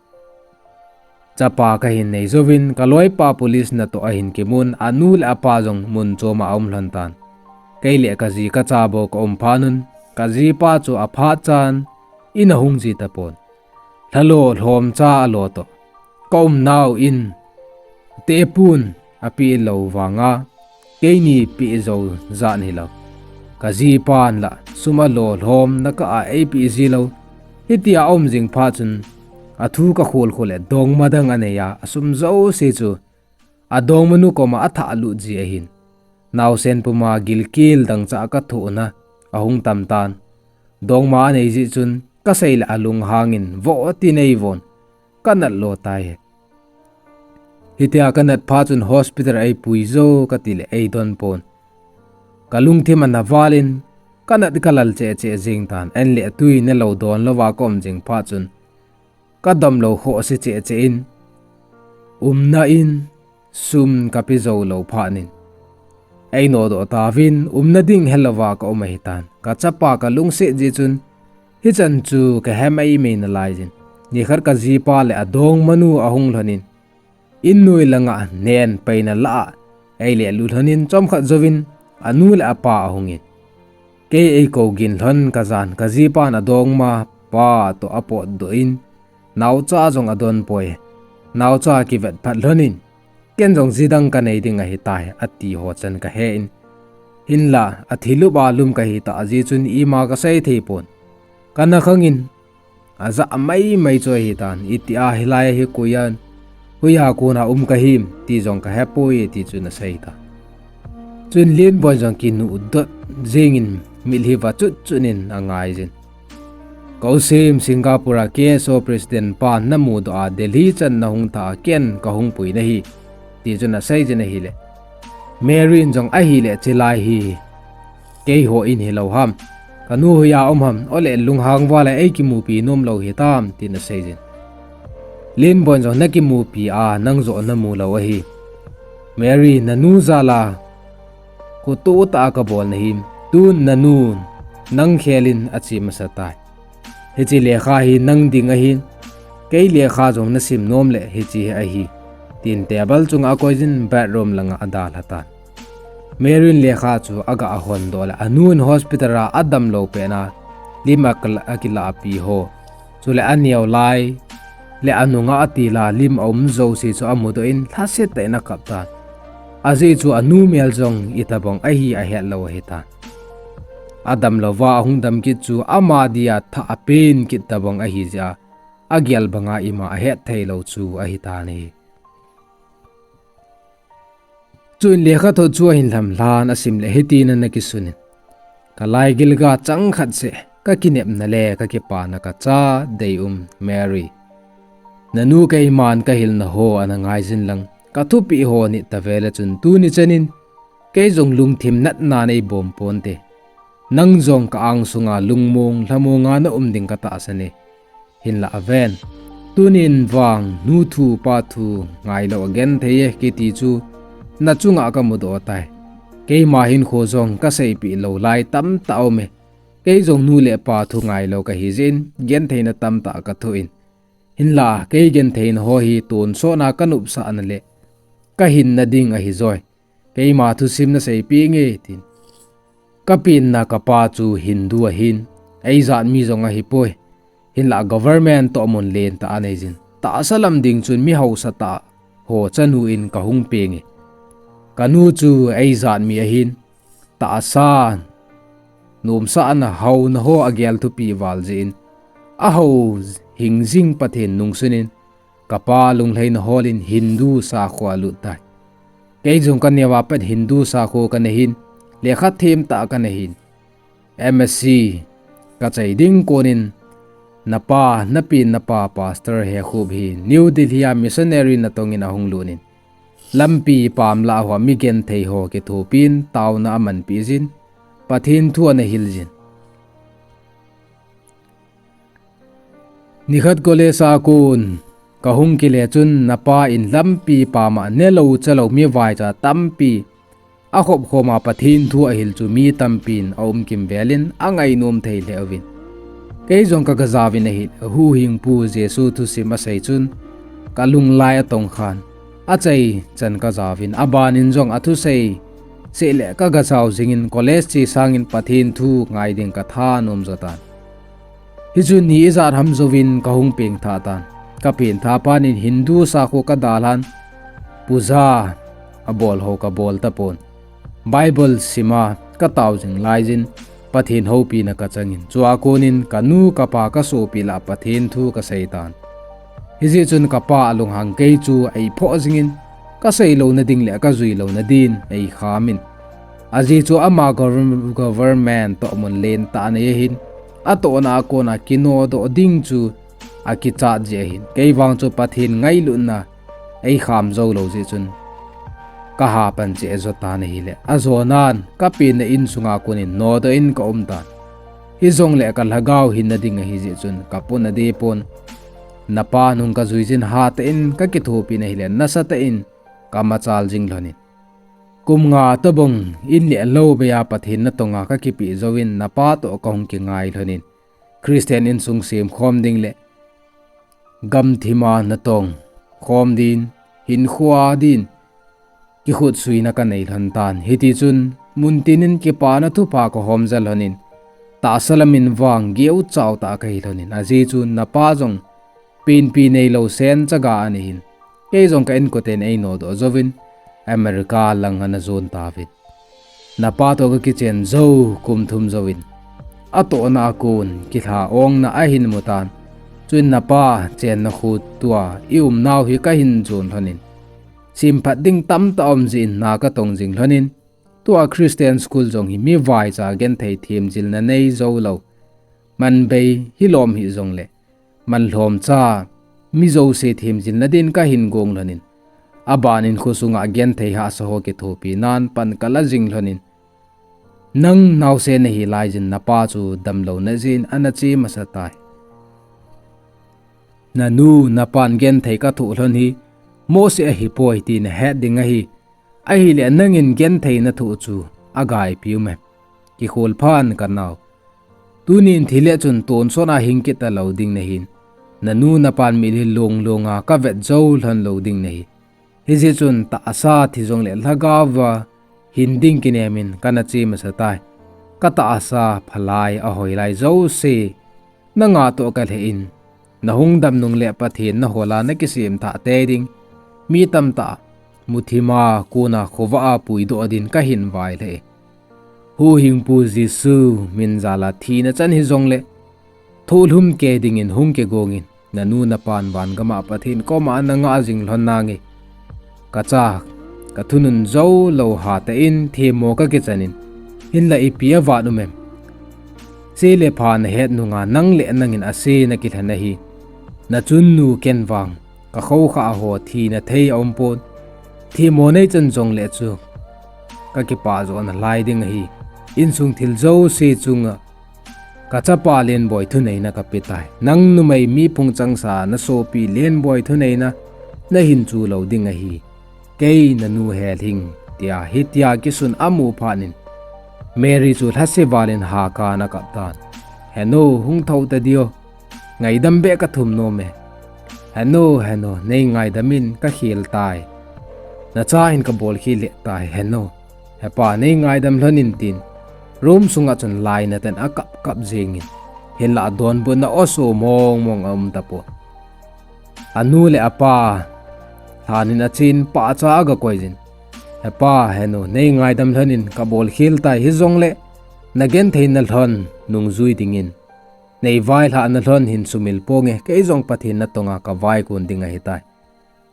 Chapa kahin nei jouvin kaloipa police natoh ahin kimun, anu le apa jong mun chom a aum lhon tan. Kei le kaji kacha bou kaum phat un, kajipa chu aphat chan in ahung ji tapon. Lhalo lhomcha alo toh kaumnau in tehpun apeh lou vanga keini peh jou jat hilou. Kajipan la sum alo lhom na ka a eipeh ji lou. Hitia aum jing phat chun athu kakhol khol le dongma dang anei a, asum jouse chu adongmanu koma athah lut ji ahin. Naosen puma gilkel dangchah kathoh na ahung tam tan. Dongma anei jeh chun kasei le alunghang in vo ti nei von kanat lo tai. Hitia kanat phat chun hospital eipui jo kati le eidon pon. Kalungthim ana val in kanat kalal cheh cheh jing tan, en le tui ne lou don louva kaum jing phat chun kadam lou khoh se cheh cheh in umna in sum kape jou lou phat in einodoh tauvin umna ding helouva kaum ahitan. Kachapa kalungset jeh chun hichan chu kahe maimai nalai jin. Nikhat kajipa le adongmanu ahung lhon in, in noi langa nen peina lah a eile lut lhon in chomkhat jouvin anu le apa ahung in. Kei eikou gin lhon kajan kajipan adongma pa toh apotdoh in, naocha jong adon poi. Naocha kivet phat lhon in, ken jong ji dang kanei ding ahitai ati ho chan kahe in. Hinla athil upa lum kahitah jeh chun ima kasei thei pon. Kana khang in, ajah maimai chu ahitan, itia hilai hi koiya, hoiya kona um kahim ti jong kahepoi ti chun asei tan. Chun Linboi jong kinuhdot jing in mitlhi va chut chut in angai jin. Kausem Singapore a K S O President pan namudoh a Delhi chan nahung tha a ken kahung pui nahi ti chun asei jin ahile, Mary in jong ahile chilai hi keiho in hilou ham, kanu hoiya um ham, ole lunghang val a eikimupi nom lou hitam tin asei jin. Linboi in jong nakimupi a nang joh namu lou ahi. Mary, nanu jal a khoto tah a kabol nahim, tun nanun nang khel in ache masa tai. Hiche lekha hi nang ding ahin, kei lekha jong nasim nom le hiche hi ahi, tin table chunga akoi jin bedroom langa adalha tan. Mary in lekha chu aga ahondoh le anun hospital a adam lou pet na lim akila, akilahpi ho, chule aneo lai le anunga atil a lim aum jouse chu amudoh in lhaset tah in akap tan. Ajeh chu anu mel jong itobang ahi ahet lou ahitan. Adam louva ahung dam kit chu ama dia thah apen kit tobang ahi jeh a, agel banga ima ahet thei lou chu ahitan ahi. Chuin lekhathot chu ahin lhamlhan asim le hitin ana kisun in, kalaigil ga chang khat seh, kakinepna le kakipana kacha deium Mary, nanu keiman kahilna ho ana ngaijin lang, kathupeh ho nit tave le chun tuni chan in kei jong lungthim natna neibom ponte. Nang jong ka angsunga lungmong lhamonga naum ding katahsan e. Hinlah aven, tunin vang nu thu pa thu ngailou agenthei e kiti chu nachunga kamudoh tai. Keima hinkho jong kaseipeh lou lai tamtah aume. Kei jong nu le pa thu ngailou kahi jeh in gentheina tamtah kathoh in, hinlah kei gentheina ho hi tonsotna kanopsahna le kahinna ding ahijoi. Keima thusim naseipeh inge, tin. Kapenna kapa chu Hindu ahin, eijat mi jong ahipoi. Hinlah government toh mun lentah aneijin, tahsa lam ding chun mi haosatah ho chanu in kahung peng e. Kanu chu eijat mi ahin, tahsa, nomsahna, haona ho agel thupi val jeh in, ahao hingjing Pathen nungsun in, kapa lunglhaina hol in Hindu sakho alut tai. Kei jong kaneo a pat Hindu sakho kanei hin, lekha themtah kanei hin, M Sc kachai ding konin, napa, napenna pa Pastor Hekhup hi New Delhi a missionary natong in ahung lut in, lampi pam lah a mi genthei ho kithopin taona amanpeh jin, Pathen thu ana hil jin. Nikhat college a kon kahung kile chun napa in lampi pama nelou chalou mi vaicha tampi akhop khoma Pathen thu ahil chu mi tampin aum kimvel in angainom thei lheh uvin. Kei jong kagajaovin ahi, Huhhingpu Jesu thusim asei chun kalunglai atongkhan, achaichan kajaovin, abanin jong athusei seh le kagajao jingin college che sangin Pathen thu ngai ding kathanom jotan. Hichun ni ijat ham jouvin kahung pengthah tan. Kapengthah panin Hindu sakho kadalhan, puja abol ho kabol tapon. Bible sima katao jing laijin Pathen houpina kachangin, chua konin kanu kapa kasopi lah a Pathen thu kaseitan. Hijeh chun kapa alunghang kei chu eiphoh jingin, kasei louna ding le kajui louna din eikhamin. Ajeh chu ama govern-, government toh mun lentah anei ahin, atohna a kona kinodoh ding chu akichat jeh ahin, kei vang chu Pathen ngailutna eikham jou lou jeh chun kahapan cheh jo tan ahile, ajonan kapenna insunga konin nodoh in kaumtan. Hijongle kalhagao hinna ding ahijeh chun kapona dehpon. Napa nung kajuijin hatah in kakithopin ahile, nasatah in kamachal jing lhonin. Kum nga tobang in le lou beiya Pathen natonga kakipeh jouvin, napa toh kahung kingai lhonin, Christian insung semkhom ding le gamthima natong khom din, hinkhoa din kikhutsuina kanei lhontan. Hitichun muntinin kipana thupha kahomjal lhonin, tahsa lamin vang geuchau tah kahi lhonin, ajeh chu napa jong penpi neilou senchaga ana hin, kei jong ka inkoten einodoh jouvin, America lang ana jon tauvin. Napa toh kakichen jou kum thum jouvin, atohna a kon kilha ongna ahin mutan. Chuin napa chenna khu tua iumnau hi kahin jon lhonin, semphat ding tamtah aum jeh in na katong jing lhonin, tua Christian school jong hi mivaicha genthei themjilna nei joulou, manbei hilom hijongle, manlhomcha mi jouse themjilna din kahin gong lhonin, abanin khosunga genthei hahsa ho kithopinan pan kala jing lhonin, nang naosen nahi laijin napa chu damlouna jeh in ana che masatai. Nanu napan genthei kathoh lhon hi mohseh ahipoi ti nahet ding ahi. Ahile nangin genthei nathoh chu agaipiu me. Kikholphan kanao, tunin thile chun tonsot a hing kit talou ding nahin, nanu napan mitlhi longlonga kavet jou lhon lou ding nahi. Hijeh chun tahsa thi jongle lhagaova hin ding kinemin kana che masatai. Katahsa phalai ahoilai jouse nanga toh kalhehin, nahung dam nungle Pathen nahola nakisem thah tei ding, mi tamtah muthima kona khovah a puidoh din kahin vailheh e. Huhhingpu Jesu min jala thina chan hijongle, thohlhum kei dingin hung kigongin, nanu napan vangama Pathen koma nangah jing lhon nange. Kacha, kathunun joulou hatah in themmo kakichanin, hinla ipi avat um em? Che le pha nahet nunga nang le nangin ase nakilhen ahi. Nachunnu ken vang kakhoukhah ho thina thei aumpon. Themmo neichan jongle chu kakipah joh nalai ding ahi. Insung thil jouse chunga kachapa Lenboi thuneina kapetai. Nang numei mi phungchangsa nasopi Lenboi thuneina nahin chu lou ding ahi. Kei nanu helhing, tia hitia kisun amu phatnin, Mary chu lhase valin hakan akaptan. Henu, hung thou tadiu. Ngaidam beh kathum nome. Henu, henu, nei ngaidamin kakhel tai. Nacha hin kabolkhel lheh tai, henu. Hepa, nei ngaidam lhonin tin, room sunga chun lainaten akapkap jengin, hinla adonbutna aso mongmong aum tapon. Anu le apa lhanin achen pahcha agakoijin, Hepa, henu, nei ngaidam lhonin kabolkhel tai, hijongle nagentheina lhon nungjui dingin, nei vailhahna lhon hin sumil ponge, kei jong Pathen natonga kavaikon ding ahitai.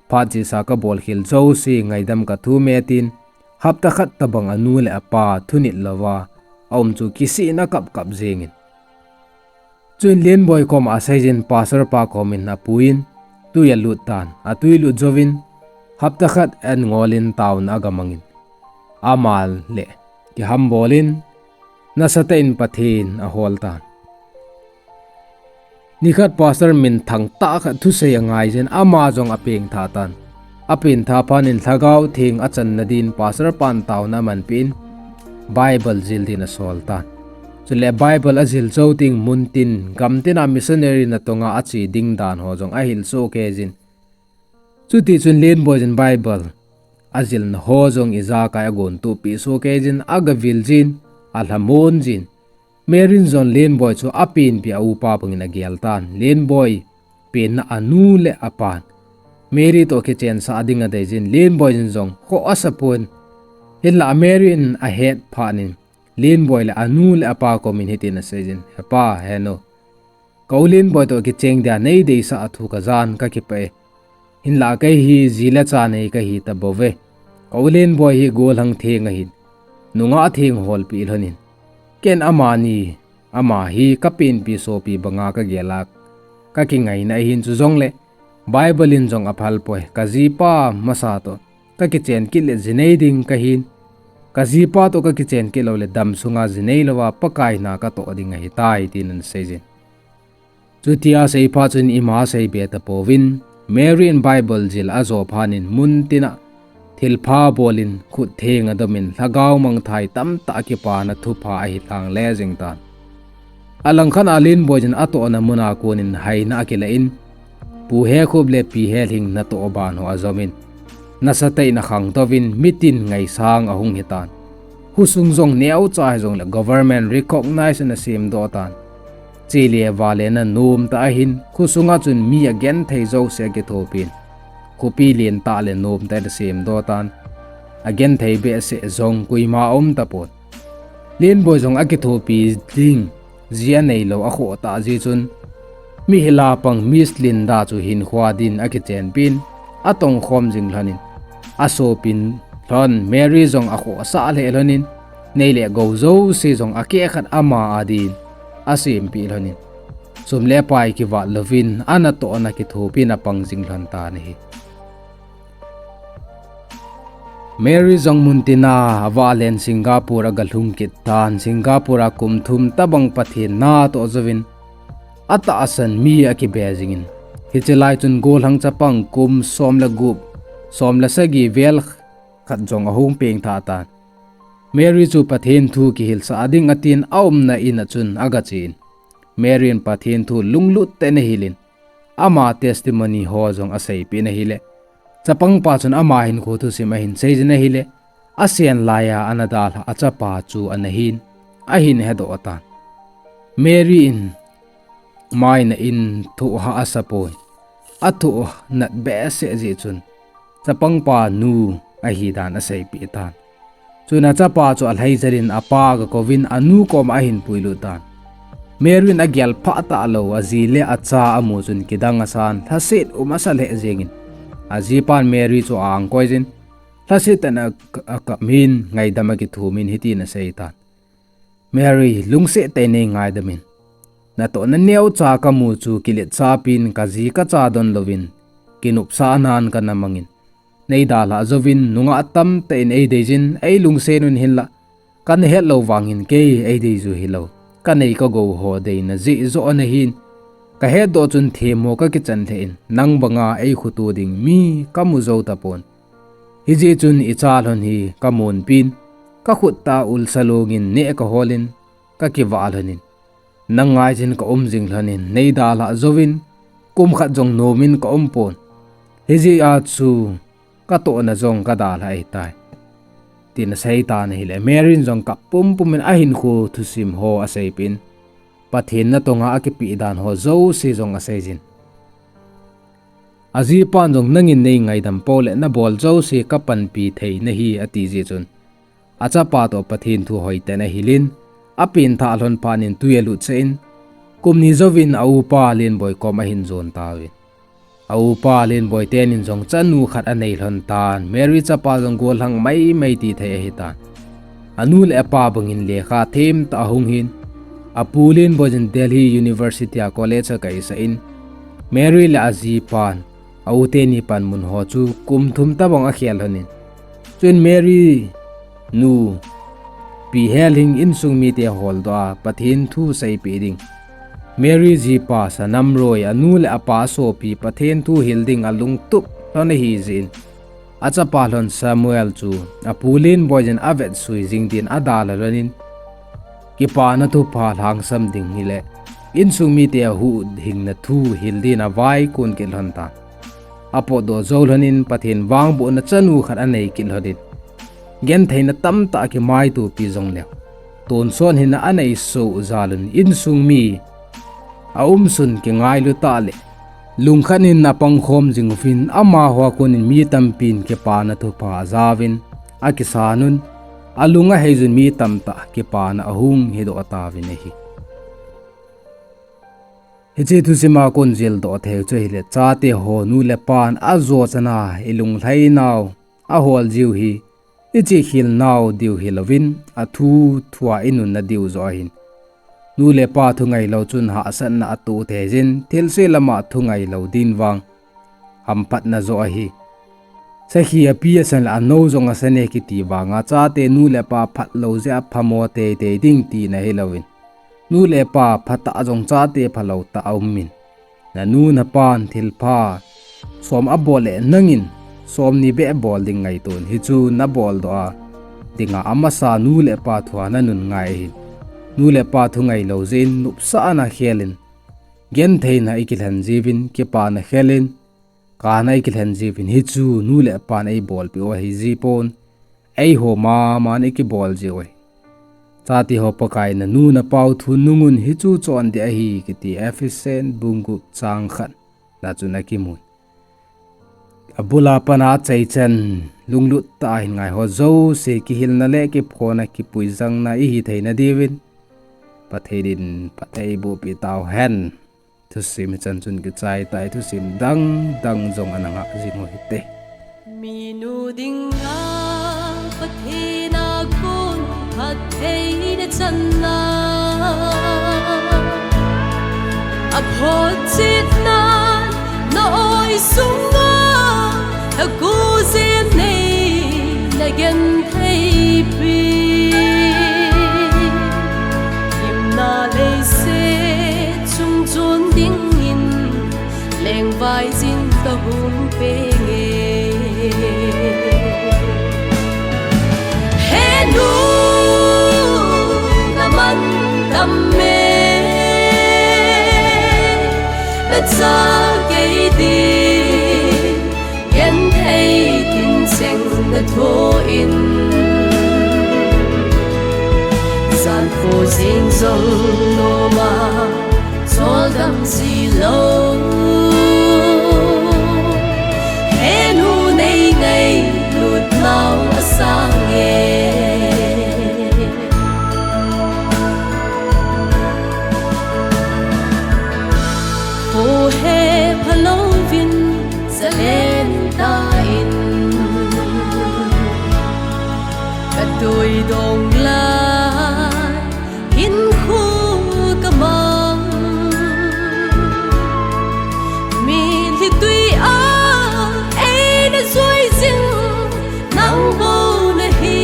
Phat jehsa kabolkhel jouse ngaidam kathume tin, hapta khat tobang anu le apa thunit louva aum chu kisihna akapkap jengin. Chuin Lenboi koma aseijin Pastor pa komin apuiyin, tui alut tan, atui lut jouvin, hapta khat an ngolin taona agamangin, ama le kihambolin, nasatah in Pathen ahol tan. Nikhat Pastor minthang tah khat thusei angaijin, ama jong apengthah tan. Apengthah phatnin Lhagao Theng achanna din Pastor pan taona amanpeh in, Bible jil din asol tan. Chule Bible ajil jou teng muntin, gamtina missionary natonga ache ding dan ho jong ahil sohkeijin. Chutichun Lenboi jin Bible ajilna ho jong ijakai agontohpeh sohkeijin, agavil jin, alhamon jin. Mary in jong Lenboi chu apenpi a upa bangin agel tan. Lenboi penna anu le apan Mary toh kichensah ding adeijin, Lenboi jin jong khoh asapon. Hinlah Mary in ahet phat in, Lenboi le anu le apa kom in hitin aseijin, Hepa, henu. Ka u Lenboi toh kicheng dia nei deisah a thu kajan kakipah e. Hinlah kei hi ji le cha nei kahi tabouve. Ka u Lenboi hi gollhang theng ahin. Nungah theng holpeh lhonin. Ken amani, ama hi kapenpi sopi banga kagel a kakingaina ahin chujongle. Bible in jong aphal poi. Kajipa masa toh kakichen kit le ji nei ding kahin. Kajipa toh kakichen kit loule damsunga ji nei louva Pakai na katoh ding ahitai tin aseijin. Chutia seiphat chun ima seibe tapouvin, Mary in Bible jil ajo phat in muntina thilpha bolin khut theng adomin lhagao mangthah tamtah kipana thupha ahi lhang le jing tan. Alangkhat a Lenboi jin atohna muna konin haina akilah in, Pu Hekhup le Pi Helhing natoh ban ho ajomin, nasatah in akhangtouvin mitin ngaisang ahung hitan. Khosung jong neocha hijongle government recognize in asemdoh tan. Chele vale na nomtah ahin, khosunga chun mi agenthei jouse akithopin, khopi lentah le nomtah in asemdoh tan. Agenthei behseh jong koima aum tapon. Lenboi jong akithopi ding ji aneilou akhoh tah jeh chun, mihil a pang Miss Linda chu hinkhoa din akichenpin, atongkhom jing lhonin, asopin lhon Mary jong akhohsah lheh lhonin, nei le gou jouse jong akeh khat ama adin asempeh lhonin, sum le pai kivat louvin anatohna kithopin apang jing lhon tan ahi. Mary jong muntina avalen Singapore agalhung kit tan. Singapore a kum thum tobang Pathen natoh jouvin atahsan mi akibe jingin, hiche lai chun gollhang chapang kum som le gup, som le sagi vel khat jong ahung pengthah tan. Mary chu Pathen thu kihilsah ding atin aumna in a chun agachen, Mary in Pathen thu lunglut tah in ahilin, ama testimony ho jong aseipeh in ahile, chapangpa chun ama hinkho thusim ahin seijin ahile, asen laiya ana dalhah achapa chu ana hin, ahin hedoh tan. Mary in maina in thohhah asapoi. Athoh nat behseh jeh chun, chapangpa nu ahidan aseipeh tan. Chun achapa chu alhaijalin apa agakouvin anu koma ahin puilut tan. Mary in agelphah talou aji le acha amu chun kidang asan, lhaset um asa lheh jengin, ajipan Mary chu a-angkoijin, lhaset tah in a, akap in ngaidam akithumin hitin aseitan, Mary, lungset tah in nei ngaidamin. Natohna neocha kamu chu kiletsahpin kaji kacha donlouvin, kinopsahnan kana mangin, nei dalhah jouvin nungah tamtah in eideijin, eilungset un hinlah, kana hetlou vangin kei eideiju hilou, kanei kagou ho deina jeh joh ana hin, kahetdoh chun themmo kakichan lheh in, nang banga eikhoto ding mi kamu jou tapon. Hijeh chun icha lhon hi kamonpin, kakhut tah a ulsa longin neh kaholin, kakivah lhonin, nang ngaijin kaum jing lhonin, nei dalhah jouvin, kum khat jong nomin kaumpon. Hijeh a chu katohna jong kadalhah ahitai, tin aseitan ahile, Mary in jong kap pumpumin ahinkho thusim ho aseipeh in, Pathen natonga akipeh dan ho jouse jong aseijin. Ajipan jong nangin nei ngaidam poule nabol jouse kapanpi thei nahi ati jeh chun, achapa toh Pathen thu hoitah in ahilin, apenthah lhon phatnin twi alutsah in, kum ni jouvin a-upa Lenboi kom ahin jon tauvin. A-upa Lenboi tenin jong chanu khat anei lhon tan, Mary chapa jong gollhang maimai tithei ahitan. Anu le apa bangin lekha themtah ahung hin, apu Lenboi jin Delhi University a college akaisah in, Mary le ajipan, a-u teni panmun ho chu kum thum tobang akhel lhonin. Chuin Mary nu, Pi Helhing insung mite holdoh a Pathen thu seipeh ding, Mary jipa Sanamroi anu le apa asopi Pathen thu hil ding alungtup lhon ahijeh in, achapa lhon Samuel chu apu Lenboi jin avetsui jing din adalha lhonin, kipana thupha lhangsam ding hile, insung mite ahuhhingna thu hil din avaikon kit lhon tan. Apotdoh jou lhonin Pathen vangbohna chanu khat anei kit lhonin, gentheina tamtah akimaitopi jongleu, tonsot hina anei soh jalun insung mi aumsun kingailu tah le, lungkhat in apangkhom jing uvin, amaho a konin mi tampin kipana thupha ajaovin, akisan un, alung aheijun mi tamtah kipana ahung hidoh tauvin ahi. Hiche thusim a kon jildoh thei chu ahile, chate ho nu le pan ajo chana ilunglhai nau ahol jiu hi, ichihkhel nau diu hilouvin, athu thua inunna diu joh ahin. Nu le pa thu ngailou chun hahsatna atoh thei jin, thilse lama thu ngailou din vang hamphatna joh ahi. Sakhi api asan le anou jong asan e kiti vanga chate nu le pa phatlou jeh a phamo teitei ding tina hilouvin, nu le pa phatah jong chate phalou tah aumin, nanu napan thilpha som abol le nangin somni beh bol ding ngaito in, hichu naboldoh a dinga amasa nu le pa thua nanun ngai ahin. Nu le pa thu ngailou jeh in nopsahna khelin, gentheina ikilhen jiuvin, kipana khelin, kana ikilhen jiuvin, hichu nu le pan eibolpeh u ahi jipon, eiho maman ikibol jiu ahi. Chate ho, Pakai nanu napau thu nungun hichu chondih ahi kiti Ephesian bung gup chang khatna chun akimun. Abula pana achaichan lunglut tah a hin ngaiho jouse kihilna le kiphona kipuijangna ihi theina diuvin, Pathen in phat eibohpeh tauhen. Thusim hichan chun kichai tai, thusim dang dang jong ana ngah jing u hite. Minu dinga Pathen a kon phattheina channa, aphotchetna na-oi sunga, thagui jeh nei nagentheipi, gimna leiset chung chon dingin, lengvai jin kahung penge. He nu, naman tam e, nacha kei ding, genthei tincheng nathoh in, jan kho jing jong noma choldam jilou. He nu, neingailut nau asang e. Kho hepha louvin jalen tan, katui dong lai hinkho kamang. Mitlhi tui a eina jui jing nang bou nahi.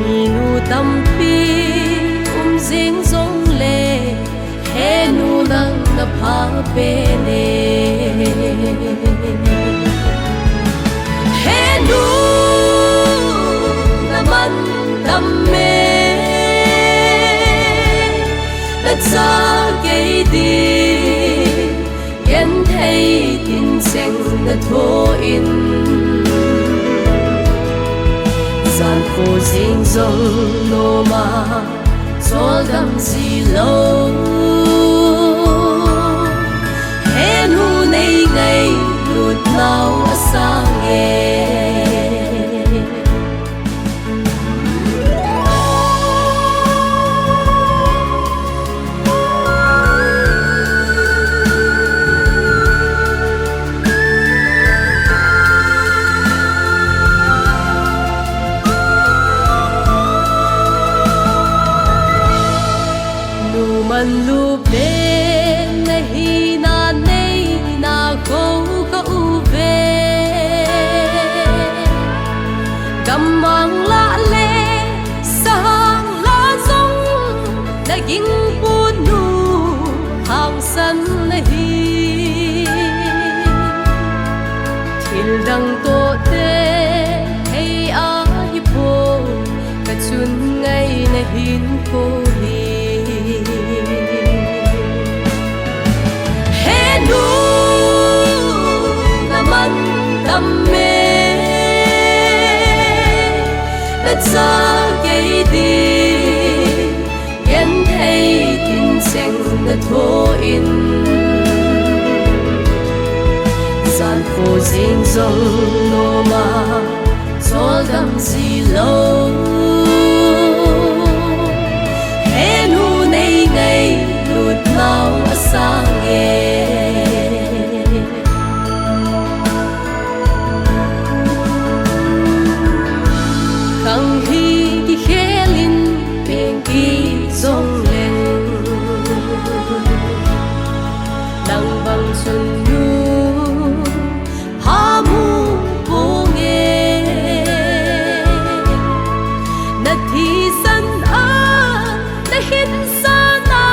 Minu tampi um jing jongle, he nu, nang napha pen e. He nu, naman tam e, nacha kei ding, genthei tincheng nathoh in, jan kho jing jong noma choldam jilou. He nu, neingailut nau asang e. Nu manlu pen nahina neina kho kauve. Gammang lah le sahang lah jong naging punu hangsan nahi. Thil dang toh te hei ahipoi, kachun ngai nahinkho hi. He nu, naman tam e, nacha kei ding, genthei tincheng nathoh in, jan kho jing jong noma Choldam jilou, he nu nei ngailut nau asang e. Khang hi kikhel in peng kit jongleng, nang bang chun nu phamu ponge. Na thisan a, na hinsan a,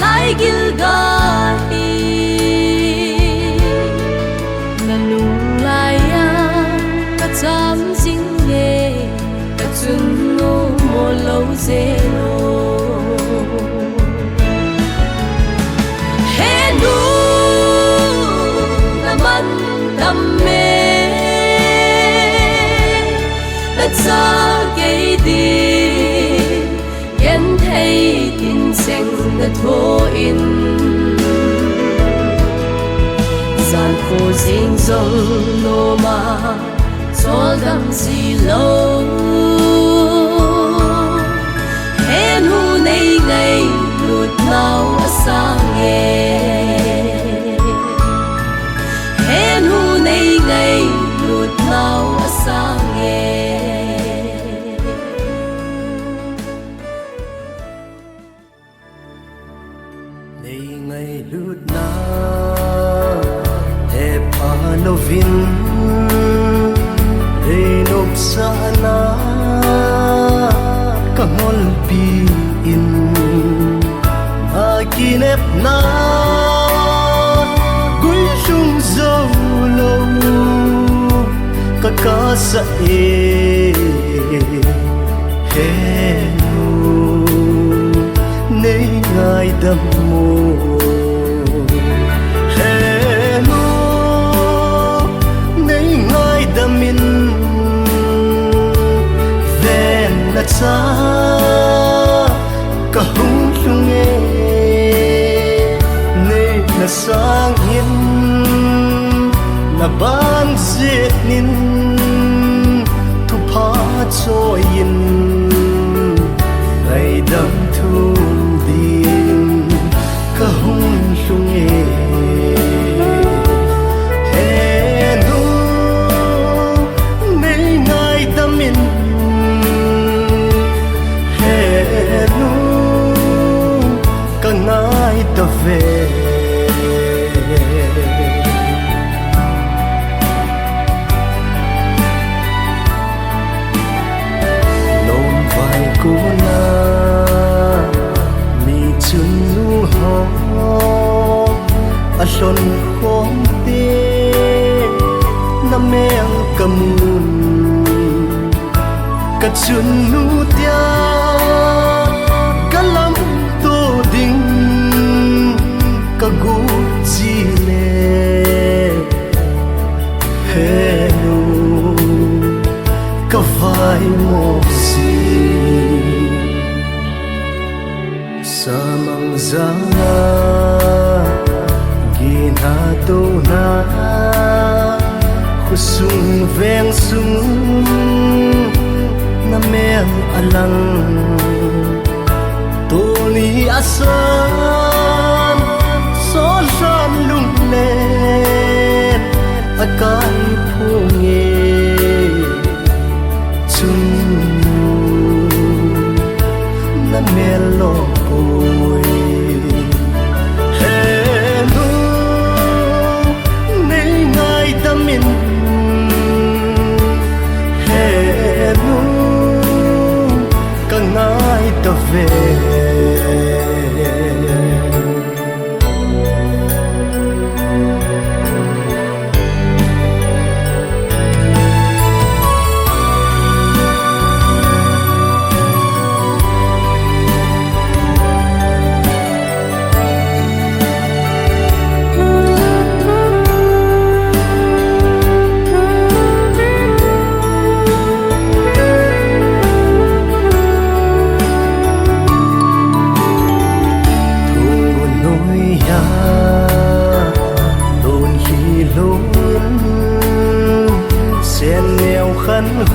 lai gilga hi na lunglai a ka cham jing e. Ka chun nu mo lou jeh lou. He nu, na man dam e, na cha kei ding, genthei tin cheng na tho in. Jan kho jing jong nom a, choldam jilou, he nu nei ngailut nau asang e. He nu nei ngailut nau asang e. Nei ngailutna hepha louvin, nei nopsahna ka ngolpi in, na kinepna guilhung jou lou ka kasa e. He nu, nei ngaidam mo. He nu, nei ngaidam in, ven na cha ka hung lhung e. Nei na sang in, na bang jeh in thupha choi in, ngaidam thum ding ka hung lhung e. He nu, nei ngaidam in, he nu, ka ngai tave. Lom vai kona mi chun nu ho alhon khom te na mel ka mun. Ka chun nu tia ka lamto ding ka guh chile, he nu, ka vai mo si. Samang janga gina tona, khosung vengsung na mel alang. Tuni asan, sosan lunglen akai phung e. Chun nu, na mel lom poi. He nu, nei ngaidam in. He nu, ka ngai tave.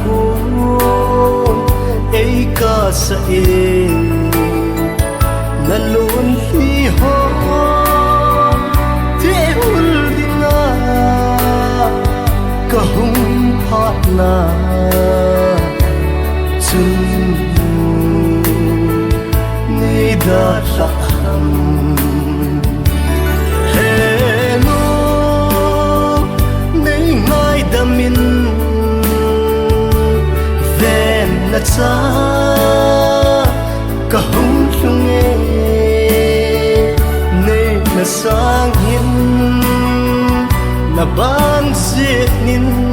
Hon ei kasah e, nalonhi ho thehul dinga kahung phatna chun nei dalhah ham? He nu, nei ngaidam in, venna cha kahung lhung e, neina sangin nabang jeh in